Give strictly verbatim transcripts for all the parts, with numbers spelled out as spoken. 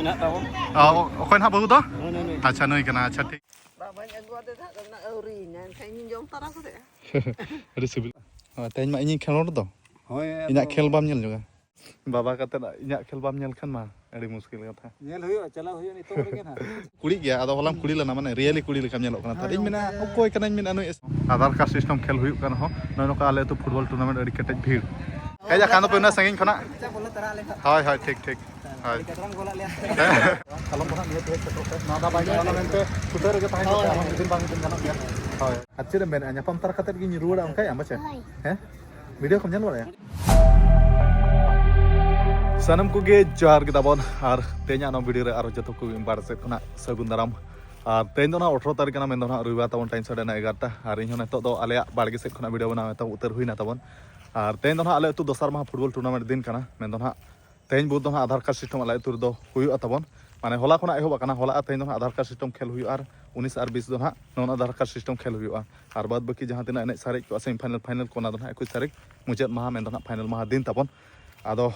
ᱚ, ᱚᱠᱚᱭ ᱱᱟᱦᱟᱜ ᱵᱟᱹᱦᱩ ᱫᱚ? ᱟᱪᱪᱷᱟ, ᱱᱩᱭ ᱠᱟᱱᱟ᱾ ᱟᱪᱪᱷᱟ, ᱴᱷᱤᱠ᱾ ᱵᱟᱵᱟᱧ ᱟᱹᱜᱩ ᱟᱫᱮ ᱛᱟᱦᱮᱸᱫ, ᱚᱱᱟ ᱟᱹᱣᱨᱤᱭᱮᱧᱟ, ᱮᱱᱠᱷᱟᱱ ᱤᱧᱤᱧ ᱡᱚᱢ ᱛᱟᱨᱟ ᱠᱚᱫᱚ᱾ ᱟᱹᱰᱤ ᱥᱤᱵᱤᱞ᱾ ᱚ, ᱛᱮᱦᱮᱧ ᱢᱟ ᱤᱧᱤᱧ ᱠᱷᱮᱞᱳᱰ ᱫᱚ᱾ ᱦᱳᱭ, ᱤᱧᱟᱹᱜ ᱟᱫᱚ ᱠᱷᱮᱞ ᱵᱟᱢ ᱧᱮᱞ ᱧᱚᱜᱟ? ᱵᱟᱵᱟ ᱠᱟᱛᱮᱫ ᱤᱧᱟᱹᱜ ᱠᱷᱮᱞ ᱵᱟᱢ ᱧᱮᱞ ᱠᱷᱟᱱ ᱢᱟ ᱟᱹᱰᱤ ᱢᱩᱥᱠᱤᱞ ᱠᱟᱛᱷᱟ᱾ ᱧᱮᱞ ᱦᱩᱭᱩᱜᱼᱟ, ᱪᱟᱞᱟᱣ ᱦᱩᱭᱩᱜᱼᱟ ᱱᱤᱛᱚᱜ ᱨᱮᱜᱮ ᱱᱟᱦᱟᱜ᱾ ᱠᱩᱲᱤ ᱜᱮᱭᱟ, ᱟᱫᱚ ᱦᱚᱞᱟᱢ ᱠᱩᱲᱤ ᱞᱮᱱᱟ, ᱢᱟᱱᱮ really ᱠᱩᱲᱤ ᱞᱮᱠᱟᱢ ᱧᱮᱞᱚᱜ ᱠᱟᱱᱟ᱾ ᱛᱟᱦᱞᱮ ᱤᱧ ᱢᱮᱱᱟ, ᱚᱠᱚᱭ ᱠᱟᱱᱟᱧ ᱢᱮᱱᱟ ᱱᱩᱭ? ᱟᱫᱷᱟᱨ ᱠᱟᱨᱰ ᱥᱤᱥᱴᱮᱢ ᱠᱷᱮᱞ ᱦᱩᱭᱩᱜ ᱠᱟᱱ ᱨᱮᱦᱚᱸ, ᱱᱚᱜᱼᱚ ᱱᱚᱝᱠᱟ ᱟᱞᱮ ᱟᱹᱛᱩ ᱯᱷᱩᱴᱵᱚᱞ ᱴᱩᱨᱱᱟᱢᱮᱱᱴ ᱟᱹᱰᱤ ᱠᱮᱴᱮᱡ ᱵᱷᱤᱲ᱾ ᱦᱮᱡ ᱟᱠᱟᱱ ᱫᱚᱯᱮ ᱩᱱᱟᱹᱜ ᱥᱟᱺᱜᱤᱧ ᱠᱷᱚᱱᱟᱜ? ᱦᱳᱭ, ᱦᱳᱭ, ᱴᱷᱤᱠ, ᱴᱷᱤᱠ᱾ ᱦᱳᱭ᱾ ᱠᱟᱞᱚᱢ ᱫᱚ ᱦᱟᱸᱜ ᱱᱤᱭᱟᱹ ᱛᱮ ᱥᱮᱴᱮᱨᱚᱜ ᱯᱮ᱾ ᱱᱚᱣᱟ ᱫᱚ ᱵᱟᱭ ᱜᱟᱱᱚᱜᱼᱟ ᱢᱮᱱᱛᱮ ᱥᱩᱥᱟᱹᱨ ᱨᱮᱜᱮ ᱛᱟᱦᱮᱸ ᱠᱟᱛᱮ ᱟᱨᱦᱚᱸ ᱢᱤᱫ ᱫᱤᱱ ᱵᱟᱝ ᱢᱤᱫ ᱫᱤᱱ ᱜᱟᱱᱚᱜ ᱜᱮᱭᱟ᱾ ᱦᱳᱭ᱾ ᱟᱨ ᱪᱮᱫ ᱮᱢ ᱢᱮᱱᱮᱫᱼᱟ? ᱧᱟᱯᱟᱢ ᱛᱟᱨᱟ ᱠᱟᱛᱮᱫ ᱜᱤᱧ ᱨᱩᱣᱟᱹᱲᱟ, ᱚᱱᱠᱟᱭ ᱟᱢ ᱯᱟᱪᱮ? ᱦᱮᱸ? ᱵᱷᱤᱰᱤᱭᱳ ᱠᱚᱢ ᱧᱮᱞ ᱵᱟᱲᱟᱭᱟ? ᱥᱟᱱᱟᱢ ᱠᱚᱜᱮ ᱡᱚᱦᱟᱨ ᱜᱮ ᱛᱟᱵᱚᱱ, ᱟᱨ ᱛᱮᱦᱮᱧᱟᱜ ᱱᱚᱣᱟ ᱵᱷᱤᱰᱤᱭᱳ ᱨᱮ ᱟᱨᱚ ᱡᱚᱛᱚ ᱠᱚ ᱵᱟᱨ ᱥᱮᱫ ᱠᱷᱚᱱᱟᱜ ᱥᱟᱹᱜᱩᱱ ᱫᱟᱨᱟᱢ᱾ ᱟᱨ ᱛᱮᱦᱮᱧ ᱫᱚ ᱱᱟᱦᱟᱜ ᱟᱴᱷᱨᱚ ᱛᱟᱹᱨᱤᱠᱷ ᱠᱟᱱᱟ, ᱢᱮᱱᱫᱚ ᱱᱟᱦᱟᱜ ᱨᱚᱵᱤᱵᱟᱨ ᱛᱟᱵᱚᱱ, ᱴᱟᱭᱤᱢ ᱥᱟᱰᱮᱱᱟ ᱮᱜᱟᱨᱚᱴᱟ᱾ ᱟᱨ ᱤᱧᱦᱚᱸ ᱱᱤᱛᱚᱜ ᱫᱚ ᱟᱞᱮᱭᱟᱜ ᱵᱟᱲᱜᱮ ᱥᱮᱫ ᱠᱷᱚᱱᱟᱜ ᱵᱷᱤᱰᱤᱭᱳ ᱵᱮᱱᱟᱣ ᱮᱛᱚᱦᱚᱵ ᱩᱛᱟᱹᱨ ᱦᱩᱭᱱᱟ ᱛᱟᱵᱚᱱ᱾ ᱟᱨ ᱛᱮᱦᱮᱧ ᱫᱚ ᱱᱟᱦᱟᱜ ᱟᱞᱮ ᱟᱹᱛᱩ ᱫᱚᱥᱟᱨ ᱢᱟᱦᱟ ᱯᱷᱩᱴᱵᱚᱞ ᱴᱩᱨᱱᱟᱢᱮᱱᱴ ᱫᱤᱱ ᱠᱟᱱᱟ, ᱢᱮᱱᱫᱚ ᱱᱟᱦᱟᱜ ᱛᱮᱦᱮᱧ ᱵᱩᱛ ᱫᱚ ᱱᱟᱦᱟᱜ ᱟᱫᱷᱟᱨ ᱠᱟᱨᱰ ᱥᱤᱥᱴᱮᱢ ᱟᱞᱮ ᱟᱹᱛᱩ ᱨᱮᱫᱚ ᱦᱩᱭᱩᱜᱼᱟ ᱛᱟᱵᱚᱱ᱾ ᱢᱟᱱᱮ ᱦᱚᱞᱟ ᱠᱷᱚᱱᱟᱜ ᱮᱦᱚᱵ ᱟᱠᱟᱱᱟ, ᱦᱚᱞᱟ ᱟᱨ ᱛᱮᱦᱮᱧ ᱫᱚ ᱱᱟᱦᱟᱜ ᱟᱫᱷᱟᱨ ᱠᱟᱨᱰ ᱥᱤᱥᱴᱮᱢ ᱠᱷᱮᱞ ᱦᱩᱭᱩᱜᱼᱟ᱾ ᱟᱨ ᱩᱱᱤᱥ ᱟᱨ ᱵᱤᱥ ᱫᱚ ᱱᱟᱦᱟᱜ ᱱᱚᱜᱼᱚ ᱱᱚᱣᱟ ᱟᱫᱷᱟᱨ ᱠᱟᱨᱰ ᱥᱤᱥᱴᱮᱢ ᱠᱷᱮᱞ ᱦᱩᱭᱩᱜᱼᱟ᱾ ᱟᱨ ᱵᱟᱫ ᱵᱟᱹᱠᱤ ᱡᱟᱦᱟᱸ ᱛᱤᱱᱟᱹᱜ ᱮᱱᱮᱡ ᱥᱟᱨᱮᱡ ᱠᱚᱜᱼᱟ ᱥᱮᱢᱤ ᱯᱷᱟᱭᱱᱟᱞ, ᱯᱷᱟᱭᱱᱟᱞ ᱠᱚ, ᱚᱱᱟ ᱫᱚ ᱱᱟᱦᱟᱜ ᱮᱠᱩᱥ ᱛᱟᱹᱨᱤᱠᱷ ᱢᱩᱪᱟᱹᱫ ᱢᱟᱦᱟ, ᱢᱮᱱᱫᱚ ᱱᱟᱦᱟᱜ ᱯᱷᱟᱭᱱᱟᱞ ᱢᱟᱦᱟ ᱫᱤᱱ ᱛᱟᱵᱚᱱ᱾ ᱟᱫᱚ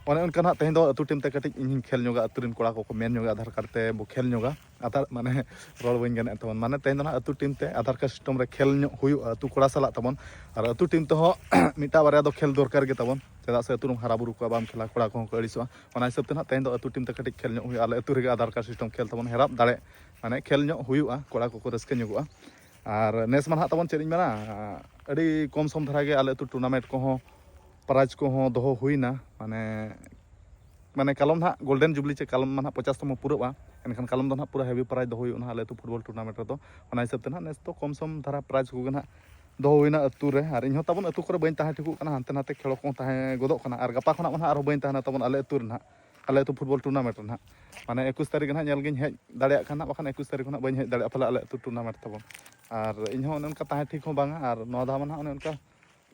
ᱚᱱᱮ ᱚᱱᱠᱟ ᱱᱟᱦᱟᱜ ᱛᱮᱦᱮᱧ ᱫᱚ ᱟᱹᱛᱩ ᱴᱤᱢ ᱛᱮ ᱠᱟᱹᱴᱤᱡ ᱤᱧ ᱦᱚᱧ ᱠᱷᱮᱞ ᱧᱚᱜᱟ, ᱟᱹᱛᱩ ᱨᱮᱱ ᱠᱚᱲᱟ ᱠᱚᱠᱚ ᱢᱮᱱ ᱧᱚᱜᱟ ᱟᱫᱷᱟᱨ ᱠᱟᱨᱰ ᱛᱮ ᱵᱚ ᱠᱷᱮᱞ ᱧᱚᱜᱟ᱾ ᱟᱫᱷᱟᱨ ᱢᱟᱱᱮ ᱨᱚᱲ ᱵᱟᱹᱧ ᱜᱟᱱᱮᱫ ᱛᱟᱵᱚᱱ, ᱢᱟᱱᱮ ᱛᱮᱦᱮᱧ ᱫᱚ ᱱᱟᱦᱟᱜ ᱟᱹᱛᱩ ᱴᱤᱢ ᱛᱮ ᱟᱫᱷᱟᱨ ᱠᱟᱨᱰ ᱥᱤᱥᱴᱮᱢ ᱨᱮ ᱠᱷᱮᱞ ᱧᱚᱜ ᱦᱩᱭᱩᱜᱼᱟ ᱟᱹᱛᱩ ᱠᱚᱲᱟ ᱥᱟᱞᱟᱜ ᱛᱟᱵᱚᱱ᱾ ᱟᱨ ᱟᱹᱛᱩ ᱴᱤᱢ ᱛᱮᱦᱚᱸ ᱢᱤᱫᱴᱟᱝ ᱵᱟᱨᱭᱟ ᱫᱚ ᱠᱷᱮᱞ ᱫᱚᱨᱠᱟᱨ ᱜᱮ ᱛᱟᱵᱚᱱ, ᱪᱮᱫᱟᱜ ᱥᱮ ᱟᱹᱛᱩ ᱨᱮᱢ ᱦᱟᱨᱟ ᱵᱩᱨᱩ ᱠᱚᱣᱟ, ᱵᱟᱢ ᱠᱷᱮᱞᱟ ᱠᱚᱲᱟ ᱠᱚᱦᱚᱸ ᱠᱚ ᱟᱹᱲᱤᱥᱚᱜᱼᱟ᱾ ᱚᱱᱟ ᱦᱤᱥᱟᱹᱵ ᱛᱮ ᱱᱟᱦᱟᱜ ᱛᱮᱦᱮᱧ ᱫᱚ ᱟᱹᱛᱩ ᱴᱤᱢ ᱛᱮ ᱠᱟᱹᱴᱤᱡ ᱠᱷᱮᱞ ᱧᱚᱜ ᱦᱩᱭᱩᱜᱼᱟ, ᱟᱞᱮ ᱟᱹᱛᱩ ᱨᱮᱜᱮ ᱟᱫᱷᱟᱨ ᱠᱟᱨᱰ ᱥᱤᱥᱴᱮᱢ ᱠᱷᱮᱞ ᱛᱟᱵᱚᱱ, ᱦᱮᱨᱟᱯ ᱫᱟᱲᱮ, ᱢᱟᱱᱮ ᱠᱷᱮᱞ ᱧᱚᱜ ᱦᱩᱭᱩᱜᱼᱟ, ᱠᱚᱲᱟ ᱠᱚᱠᱚ ᱨᱟᱹᱥᱠᱟᱹ ᱧᱚᱜᱚᱜᱼᱟ᱾ ᱟᱨ ᱱᱮᱥ ᱢᱟ ᱱᱟᱦᱟᱜ ᱛᱟᱵᱚᱱ ᱪᱮᱫ ᱤᱧ ᱢᱮᱱᱟ, ᱟᱹᱰᱤ ᱠᱚᱢ ᱥᱚᱢ ᱫᱷᱟᱨᱟ ᱜᱮ ᱟᱞᱮ ᱟᱹᱛᱩ ᱴᱩᱨᱱᱟᱢᱮᱱᱴ ᱠᱚᱦᱚᱸ ᱯᱨᱟᱭᱤᱡᱽ ᱠᱚᱦᱚᱸ ᱫᱚᱦᱚ ᱦᱩᱭᱱᱟ, ᱢᱟᱱᱮ, ᱢᱟᱱᱮ ᱠᱟᱞᱚᱢ ᱱᱟᱦᱟᱜ ᱜᱳᱞᱰᱮᱱ ᱡᱩᱵᱽᱞᱤ ᱪᱮ ᱠᱟᱞᱚᱢ ᱢᱟ ᱱᱟᱦᱟᱜ ᱯᱚᱪᱟᱥ ᱛᱚᱢᱚ ᱯᱩᱨᱟᱹᱜᱼᱟ, ᱮᱱᱠᱷᱟᱱ ᱠᱟᱞᱚᱢ ᱫᱚ ᱱᱟᱦᱟᱜ ᱯᱩᱨᱟᱹ ᱦᱮᱵᱤ ᱯᱨᱟᱭᱤᱡᱽ ᱫᱚᱦᱚ ᱦᱩᱭᱩᱜᱼᱟ ᱱᱟᱦᱟᱜ ᱟᱞᱮ ᱟᱹᱛᱩ ᱯᱷᱩᱴᱵᱚᱞ ᱴᱩᱨᱱᱟᱢᱮᱱᱴ ᱨᱮᱫᱚ᱾ ᱚᱱᱟ ᱦᱤᱥᱟᱹᱵ ᱛᱮ ᱱᱟᱦᱟᱜ ᱱᱮᱥ ᱫᱚ ᱠᱚᱢ ᱥᱚᱢ ᱫᱷᱟᱨᱟ ᱯᱨᱟᱭᱤᱡᱽ ᱠᱚᱜᱮ ᱱᱟᱦᱟᱜ ᱫᱚᱦᱚ ᱦᱩᱭᱱᱟ ᱟᱹᱛᱩ ᱨᱮ, ᱟᱨ ᱤᱧᱦᱚᱸ ᱛᱟᱵᱚᱱ ᱟᱹᱛᱩ ᱠᱚᱨᱮ ᱵᱟᱹᱧ ᱛᱟᱦᱮᱸ ᱴᱷᱤᱠᱚᱜ ᱠᱟᱱᱟ, ᱦᱟᱱᱛᱮ ᱱᱟᱛᱮ ᱠᱷᱮᱞ ᱠᱚᱦᱚᱸ ᱛᱟᱦᱮᱸ ᱜᱚᱫᱚᱜ ᱠᱟᱱᱟ, ᱟᱨ ᱜᱟᱯᱟ ᱠᱷᱚᱱᱟᱜ ᱢᱟ ᱱᱟᱦᱟᱜ ᱟᱨᱦᱚᱸ ᱵᱟᱹᱧ ᱛᱟᱦᱮᱱᱟ ᱛᱟᱵᱚᱱ ᱟᱞᱮ ᱟᱹᱛᱩ ᱨᱮ ᱱᱟᱦᱟᱜ, ᱟᱞᱮ ᱟᱹᱛᱩ ᱯᱷᱩᱴᱵᱚᱞ ᱴᱩᱨᱱᱟᱢᱮᱱᱴ ᱨᱮ ᱱᱟᱦᱟᱜ᱾ ᱢᱟᱱᱮ ᱮᱠᱩᱥ ᱛᱟᱹᱨᱤᱠᱷ ᱱᱟᱦᱟᱜ ᱧᱮᱞ ᱜᱤᱧ ᱦᱮᱡ ᱫᱟᱲᱮᱭᱟᱜ ᱠᱷᱟᱱ ᱱᱟᱦᱟᱜ, ᱵᱟᱠᱷᱟᱱ ᱮᱠᱩᱥ ᱛᱟᱹᱨᱤᱠᱷ ᱠᱷᱚᱱᱟᱜ ᱵᱟᱹᱧ ᱦᱮᱡ ᱫᱟᱲᱮᱭᱟᱜᱼᱟ ᱯᱟᱞᱮ ᱟᱞᱮ ᱟᱹᱛᱩ ᱴᱩᱨᱱᱟᱢᱮᱱᱴ ᱛᱟᱵᱚᱱ᱾ ᱟᱨ ᱤᱧᱦᱚᱸ ᱚᱱᱮ ᱚᱱᱠᱟ ᱛᱟᱦᱮᱸ ᱴᱷᱤᱠ ᱦᱚᱸ ᱵᱟᱝᱟ, ᱟᱨ ᱱᱚᱣᱟ ᱫᱷᱟᱣ ᱢᱟ ᱱᱟᱦᱟᱜ ᱚᱱᱮ ᱚᱱᱠᱟ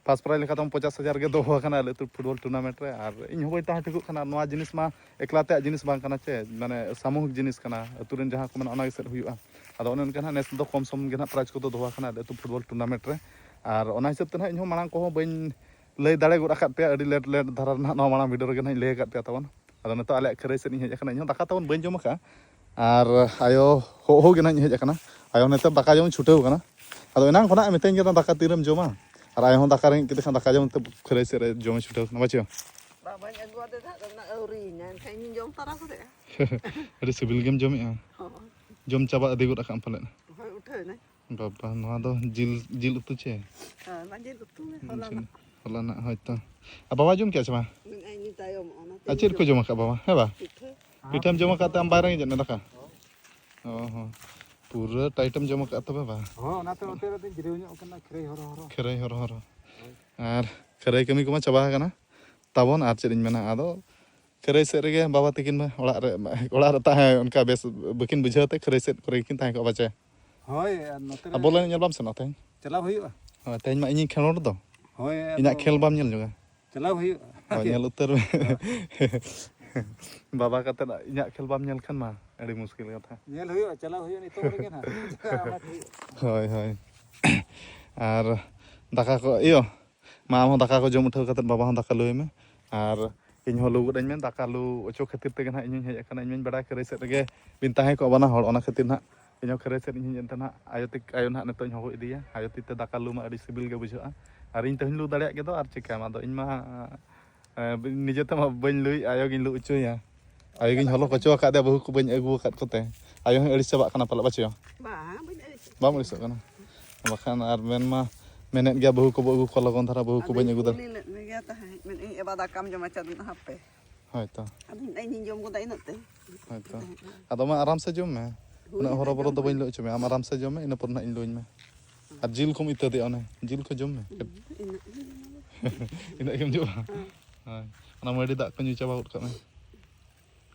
ᱯᱷᱟᱥᱴ ᱯᱨᱟᱭᱤᱡᱽ ᱞᱮᱠᱟ ᱛᱟᱵᱚᱱ ᱯᱚᱪᱟᱥ ᱦᱟᱡᱟᱨ ᱜᱮ ᱫᱚᱦᱚ ᱟᱠᱟᱱᱟ ᱟᱞᱮ ᱟᱹᱛᱩ ᱯᱷᱩᱴᱵᱚᱞ ᱴᱩᱨᱱᱟᱢᱮᱱᱴ ᱨᱮ, ᱟᱨ ᱤᱧ ᱦᱚᱸ ᱵᱟᱹᱧ ᱛᱟᱦᱮᱸ ᱴᱷᱤᱠᱚᱜ ᱠᱟᱱᱟ᱾ ᱱᱚᱣᱟ ᱡᱤᱱᱤᱥ ᱢᱟ ᱮᱠᱞᱟ ᱛᱮᱭᱟᱜ ᱡᱤᱱᱤᱥ ᱵᱟᱝ ᱠᱟᱱᱟ ᱪᱮ, ᱢᱟᱱᱮ ᱥᱟᱢᱩᱦᱤᱠ ᱡᱤᱱᱤᱥ ᱠᱟᱱᱟ, ᱟᱹᱛᱩ ᱨᱮᱱ ᱡᱟᱦᱟᱸ ᱠᱚ ᱢᱮᱱᱟᱜᱼᱟ ᱚᱱᱟ ᱜᱮ ᱥᱮᱫ ᱦᱩᱭᱩᱜᱼᱟ᱾ ᱟᱫᱚ ᱚᱱᱮ ᱚᱱᱠᱟ ᱱᱟᱦᱟᱜ ᱱᱮᱥ ᱫᱚ ᱠᱚᱢ ᱥᱚᱢ ᱜᱮ ᱱᱟᱦᱟᱜ ᱯᱨᱟᱭᱤᱡᱽ ᱠᱚᱫᱚ ᱫᱚᱦᱚ ᱟᱠᱟᱱᱟ ᱟᱞᱮ ᱟᱹᱛᱩ ᱯᱷᱩᱴᱵᱚᱞ ᱴᱩᱨᱱᱟᱢᱮᱱᱴ ᱨᱮ᱾ ᱟᱨ ᱚᱱᱟ ᱦᱤᱥᱟᱹᱵ ᱛᱮ ᱱᱟᱦᱟᱜ ᱤᱧᱦᱚᱸ ᱢᱟᱲᱟᱝ ᱠᱚᱦᱚᱸ ᱵᱟᱹᱧ ᱞᱟᱹᱭ ᱫᱟᱲᱮ ᱜᱚᱫ ᱟᱠᱟᱫ ᱯᱮᱭᱟ, ᱟᱹᱰᱤ ᱞᱮᱴ ᱞᱮᱴ ᱫᱷᱟᱨᱟ ᱨᱮ ᱱᱟᱦᱟᱜ ᱱᱚᱣᱟ ᱢᱟᱲᱟᱝ ᱵᱷᱤᱰᱤᱭᱳ ᱨᱮᱜᱮ ᱱᱟᱦᱟᱜ ᱤᱧ ᱞᱟᱹᱭ ᱟᱠᱟᱫ ᱯᱮᱭᱟ ᱛᱟᱵᱚᱱ᱾ ᱟᱫᱚ ᱱᱤᱛᱚᱜ ᱟᱞᱮᱭᱟᱜ ᱠᱷᱟᱹᱨᱟᱹᱭ ᱥᱮᱫ ᱤᱧ ᱦᱮᱡ ᱟᱠᱟᱱᱟ᱾ ᱤᱧ ᱦᱚᱸ ᱫᱟᱠᱟ ᱛᱟᱵᱚᱱ ᱵᱟᱹᱧ ᱡᱚᱢ ᱟᱠᱟᱫᱼᱟ᱾ ᱟᱨ ᱟᱭᱳ ᱦᱚ ᱦᱚ ᱜᱮ ᱱᱟᱦᱟᱜ ᱤᱧ ᱦᱮᱡ ᱟᱠᱟᱱᱟ᱾ ᱟᱭᱳ ᱱᱤᱛᱚᱜ ᱫᱟᱠᱟ ᱡᱚᱢ ᱪᱷᱩᱴᱟᱹᱣ ᱟᱠᱟᱱᱟ᱾ ᱟᱫᱚ ᱮᱱᱟᱝ ᱠᱷᱚᱱᱟᱜ ᱮ ᱢᱤᱛᱟᱹᱧ ᱠᱟᱱᱟ, "ᱫᱟᱠᱟ ᱛᱤᱨᱮᱢ ᱡᱚᱢᱟ?" ᱟᱨ ᱟᱭᱳ ᱦᱚᱸ ᱫᱟᱠᱟ ᱨᱮᱸᱜᱮᱡ ᱠᱮᱫᱮ ᱠᱷᱟᱱ ᱫᱟᱠᱟ ᱡᱚᱢ ᱛᱮ ᱠᱷᱟᱹᱨᱟᱹᱭ ᱥᱮᱫ ᱨᱮ ᱡᱚᱢᱮ ᱪᱷᱩᱴᱟᱹᱣ ᱠᱟᱱᱟ᱾ ᱵᱟᱪᱚ? ᱵᱟᱵᱟᱧ ᱟᱹᱜᱩᱣᱟᱫᱮ ᱛᱟᱦᱮᱸᱫ, ᱫᱚ ᱩᱱᱟᱹᱜ ᱟᱹᱣᱨᱤᱭᱮᱧᱟ, ᱮᱱᱠᱷᱟᱱ ᱤᱧᱤᱧ ᱡᱚᱢ ᱛᱟᱨᱟ ᱠᱚᱫᱮᱜᱼᱟ᱾ ᱦᱳᱭ᱾ ᱡᱚᱢ ᱪᱟᱵᱟ ᱤᱫᱤ ᱜᱚᱫ ᱟᱠᱟᱫ ᱟᱢ ᱯᱟᱞᱮᱫ? ᱦᱳᱭ, ᱩᱴᱷᱟᱹᱣ ᱮᱱᱟᱹᱧ᱾ ᱵᱟᱵᱟ, ᱱᱚᱣᱟ ᱫᱚ ᱡᱤᱞ, ᱡᱤᱞ ᱩᱛᱩ ᱪᱮ? ᱦᱳᱭ, ᱚᱱᱟ ᱡᱤᱞ ᱩᱛᱩ ᱜᱮ, ᱦᱚᱞᱟᱱᱟᱜ᱾ ᱦᱚᱞᱟᱱᱟᱜ, ᱦᱳᱭ ᱛᱚ᱾ ᱟᱨ ᱵᱟᱵᱟ ᱡᱚᱢ ᱠᱮᱜᱼᱟ ᱥᱮ ᱵᱟᱝ? ᱢᱮᱱᱮᱫᱼᱟᱭ ᱤᱧ ᱛᱟᱭᱚᱢᱚᱜᱼᱟ, ᱚᱱᱟᱛᱮ ᱟᱨ ᱪᱮᱫ ᱠᱚ ᱡᱚᱢ ᱟᱠᱟᱫ ᱵᱟᱵᱟ? ᱦᱮᱸ ᱵᱟ? ᱯᱤᱴᱷᱟᱹ᱾ ᱯᱤᱴᱷᱟᱹᱢ ᱡᱚᱢ ᱟᱠᱟᱫ ᱛᱮ ᱟᱢ ᱵᱟᱭ ᱨᱮᱸᱜᱮᱡ ᱮᱫ ᱢᱮ ᱫᱟᱠᱟ? ᱚ ᱦᱚᱸ᱾ ᱯᱩᱨᱟᱹ tight ᱮᱢ ᱡᱚᱢ ᱟᱠᱟᱫ ᱛᱚᱵᱮ ᱵᱟ? ᱦᱚᱸ, ᱚᱱᱟᱛᱮ ᱱᱚᱛᱮ ᱨᱮᱫᱚᱧ ᱡᱤᱨᱟᱹᱣ ᱧᱚᱜ ᱠᱟᱱᱟ, ᱠᱷᱟᱹᱨᱟᱹᱭ ᱦᱚᱨᱚ ᱦᱚᱨᱚ᱾ ᱠᱷᱟᱹᱨᱟᱹᱭ ᱦᱚᱨᱚ ᱦᱚᱨᱚ᱾ ᱦᱳᱭ᱾ ᱟᱨ ᱠᱷᱟᱹᱨᱟᱹᱭ ᱠᱟᱹᱢᱤ ᱠᱚᱢᱟ ᱪᱟᱵᱟ ᱟᱠᱟᱱᱟ ᱛᱟᱵᱚᱱ, ᱟᱨ ᱪᱮᱫ ᱤᱧ ᱢᱮᱱᱟ, ᱟᱫᱚ ᱠᱷᱟᱹᱨᱟᱹᱭ ᱥᱮᱫ ᱨᱮᱜᱮ ᱵᱟᱵᱟ ᱛᱟᱹᱠᱤᱱ ᱢᱟ ᱚᱲᱟᱜ ᱨᱮ, ᱚᱲᱟᱜ ᱨᱮ ᱛᱟᱦᱮᱸ ᱚᱱᱠᱟ ᱵᱮᱥ ᱵᱟᱹᱠᱤᱱ ᱵᱩᱡᱷᱟᱹᱣ ᱛᱮ ᱠᱷᱟᱹᱨᱟᱹᱭ ᱥᱮᱫ ᱠᱚᱨᱮ ᱜᱮᱠᱤᱱ ᱛᱟᱦᱮᱸ ᱠᱚᱜᱼᱟ ᱯᱟᱪᱮ᱾ ᱦᱳᱭ, ᱟᱨ ᱱᱚᱛᱮ ᱟᱨ ᱨᱮ ᱵᱚᱞ ᱮᱱᱮᱡ ᱧᱮᱞ ᱵᱟᱢ ᱥᱮᱱᱚᱜᱼᱟ ᱛᱮᱦᱮᱧ? ᱪᱟᱞᱟᱣ ᱦᱩᱭᱩᱜᱼᱟ᱾ ᱦᱳᱭ, ᱛᱮᱦᱮᱧ ᱢᱟ ᱤᱧᱤᱧ ᱠᱷᱮᱞᱳᱰ ᱫᱚ᱾ ᱦᱳᱭ, ᱤᱧᱟᱹᱜ ᱟᱫᱚ ᱠᱷᱮᱞ ᱵᱟᱢ ᱧᱮᱞ ᱧᱚᱜᱟ? ᱪᱟᱞᱟᱣ ᱦᱩᱭᱩᱜᱼᱟ᱾ ᱦᱳᱭ, ᱧᱮᱞ ᱩᱛᱟᱹᱨ ᱢᱮ᱾ ᱵᱟᱵᱟ ᱠᱟᱛᱮᱫ ᱤᱧᱟᱹᱜ ᱠᱷᱮᱞ ᱵᱟᱢ ᱧᱮᱞ ᱠᱷᱟᱱ ᱢᱟ ᱟᱹᱰᱤ ᱢᱩᱥᱠᱤᱞ ᱠᱟᱛᱷᱟ᱾ ᱧᱮᱞ ᱦᱩᱭᱩᱜᱼᱟ, ᱪᱟᱞᱟᱣ ᱦᱩᱭᱩᱜᱼᱟ ᱱᱤᱛᱚᱜ ᱨᱮᱜᱮ ᱱᱟᱦᱟᱜ᱾ ᱦᱳᱭ, ᱦᱳᱭ᱾ ᱟᱨ ᱫᱟᱠᱟ ᱠᱚ, ᱤᱭᱟᱹ, ᱢᱟ ᱟᱢ ᱦᱚᱸ ᱫᱟᱠᱟ ᱠᱚ ᱡᱚᱢ ᱩᱴᱷᱟᱹᱣ ᱠᱟᱛᱮᱫ ᱵᱟᱵᱟ ᱦᱚᱸ ᱫᱟᱠᱟ ᱞᱩᱭ ᱢᱮ᱾ ᱟᱨ ᱤᱧ ᱦᱚᱸ ᱞᱩ ᱜᱚᱫ ᱟᱹᱧ ᱢᱮ᱾ ᱫᱟᱠᱟ ᱞᱩ ᱚᱪᱚ ᱠᱷᱟᱹᱛᱤᱨ ᱛᱮᱜᱮ ᱱᱟᱦᱟᱜ ᱤᱧ ᱦᱚᱸᱧ ᱦᱮᱡ ᱟᱠᱟᱱᱟ᱾ ᱤᱧ ᱢᱟᱧ ᱵᱟᱲᱟᱭ ᱠᱷᱟᱹᱨᱟᱹᱭ ᱥᱮᱫ ᱨᱮᱜᱮ ᱵᱤᱱ ᱛᱟᱦᱮᱸ ᱠᱚᱜᱼᱟ ᱵᱟᱱᱟ ᱦᱚᱲ, ᱚᱱᱟ ᱠᱷᱟᱹᱛᱤᱨ ᱱᱟᱦᱟᱜ ᱤᱧ ᱦᱚᱸ ᱠᱷᱟᱹᱨᱟᱹᱭ ᱥᱮᱫ ᱤᱧ ᱦᱮᱡ ᱮᱱ ᱛᱮ ᱱᱟᱦᱟᱜ ᱟᱭᱳ ᱛᱤᱠ-, ᱟᱭᱳ ᱱᱟᱦᱟᱜ ᱱᱤᱛᱚᱜ ᱤᱧ ᱦᱚᱦᱚ ᱤᱫᱤᱭᱟ᱾ ᱟᱭᱳ ᱛᱤ ᱛᱮ ᱫᱟᱠᱟ ᱞᱩ ᱢᱟ ᱟᱹᱰᱤ ᱥᱤᱵᱤᱞ ᱜᱮ ᱵᱩᱡᱷᱟᱹᱜᱼᱟ᱾ ᱟᱨ ᱤᱧ ᱛᱮᱦᱚᱧ ᱞᱩ ᱫᱟᱲᱮᱭᱟᱜ ᱜᱮᱫᱚ, ᱟᱨ ᱪᱤᱠᱟᱹᱭᱟᱢ? ᱟᱫᱚ ᱤᱧ ᱢᱟ, ᱮ, ᱱᱤᱡᱮ ᱛᱮᱢᱟ ᱵᱟᱹᱧ ᱞᱩᱭ, ᱟᱭᱳ ᱜᱤᱧ ᱞᱩ ᱚᱪᱚᱭᱟ᱾ ᱟᱭᱳ ᱜᱤᱧ ᱦᱚᱞᱚ ᱦᱚᱪᱚ ᱟᱠᱟᱫᱮᱭᱟ, ᱵᱟᱹᱦᱩ ᱠᱚ ᱵᱟᱹᱧ ᱟᱹᱜᱩ ᱟᱠᱟᱫ ᱠᱚᱛᱮ᱾ ᱟᱭᱳ ᱦᱚᱸᱭ ᱟᱹᱲᱤᱥ ᱪᱟᱵᱟᱜ ᱠᱟᱱᱟ ᱯᱟᱞᱮ, ᱵᱟᱪᱚ? ᱵᱟᱝ, ᱵᱟᱹᱧ ᱟᱹᱲᱤᱥᱚᱜ ᱵᱟᱢ ᱠᱟᱱᱟ᱾ ᱟᱹᱲᱤᱥᱚᱜ ᱠᱟᱱᱟ? ᱵᱟᱠᱷᱟᱱ ᱟᱨ ᱢᱮᱱ ᱢᱟ ᱢᱮᱱᱮᱫ ᱜᱮᱭᱟ, ᱵᱟᱹᱦᱩ ᱠᱚᱵᱚ ᱟᱹᱜᱩ ᱠᱚᱣᱟ ᱞᱚᱜᱚᱱ ᱫᱷᱟᱨᱟ, ᱵᱟᱹᱦᱩ ᱠᱚ ᱟᱫᱚᱧ ᱵᱟᱹᱧ ᱟᱹᱜᱩ ᱫᱟᱲᱮ- ᱠᱩᱞᱤ ᱞᱮᱫ ᱢᱮᱜᱮᱭᱟ ᱛᱟᱦᱮᱸᱫ, ᱢᱮᱱᱮᱫᱼᱟᱹᱧ, "ᱮ ᱵᱟ, ᱫᱟᱠᱟᱢ ᱡᱚᱢᱟ ᱪᱮᱫ?" ᱦᱟᱯᱮ᱾ ᱦᱳᱭ ᱛᱚ᱾ ᱟᱫᱚ ᱤᱧ ᱡᱚᱢ ᱜᱚᱫᱟ ᱤᱱᱟᱹᱜ ᱛᱮ᱾ ᱦᱳᱭ ᱛᱚ᱾ ᱟᱫᱚ ᱢᱟ ᱟᱨᱟᱢ ᱥᱮ ᱡᱚᱢ ᱢᱮ᱾ ᱦᱩᱭ ᱩᱱᱟᱹᱜ ᱮᱱᱟ, ᱦᱚᱨᱚᱵᱚᱨᱚ ᱡᱚᱢ ᱫᱚ ᱢᱮ᱾ ᱵᱟᱹᱧ ᱞᱟᱹᱭ ᱦᱚᱪᱚ ᱢᱮᱭᱟ, ᱟᱢ ᱟᱨᱟᱢ ᱥᱮ ᱡᱚᱢ ᱢᱮ, ᱤᱱᱟᱹ ᱯᱚᱨ ᱱᱟᱦᱟᱜ ᱤᱧ ᱞᱟᱹᱭᱟᱹᱧ ᱢᱮ᱾ ᱟᱨ ᱡᱤᱞ ᱠᱚᱢ ᱤᱛᱟᱹᱫᱮᱜᱼᱟ, ᱚᱱᱮ ᱡᱤᱞ ᱠᱚ ᱡᱚᱢ ᱢᱮ᱾ ᱦᱩᱸ, ᱤᱱᱟᱹᱜ ᱜᱮ ᱡᱚᱢᱟ᱾ ᱤᱱᱟᱹᱜ ᱜᱮᱢ ᱡᱚᱢᱟ? ᱦᱮᱸ᱾ ᱦᱳᱭ᱾ ᱚᱱᱟ ᱢᱟᱹᱰᱤ ᱫᱟᱜ ᱠᱚ ᱧᱩ ᱪᱟᱵᱟ ᱜᱚᱫ ᱠᱟᱜ ᱢᱮ᱾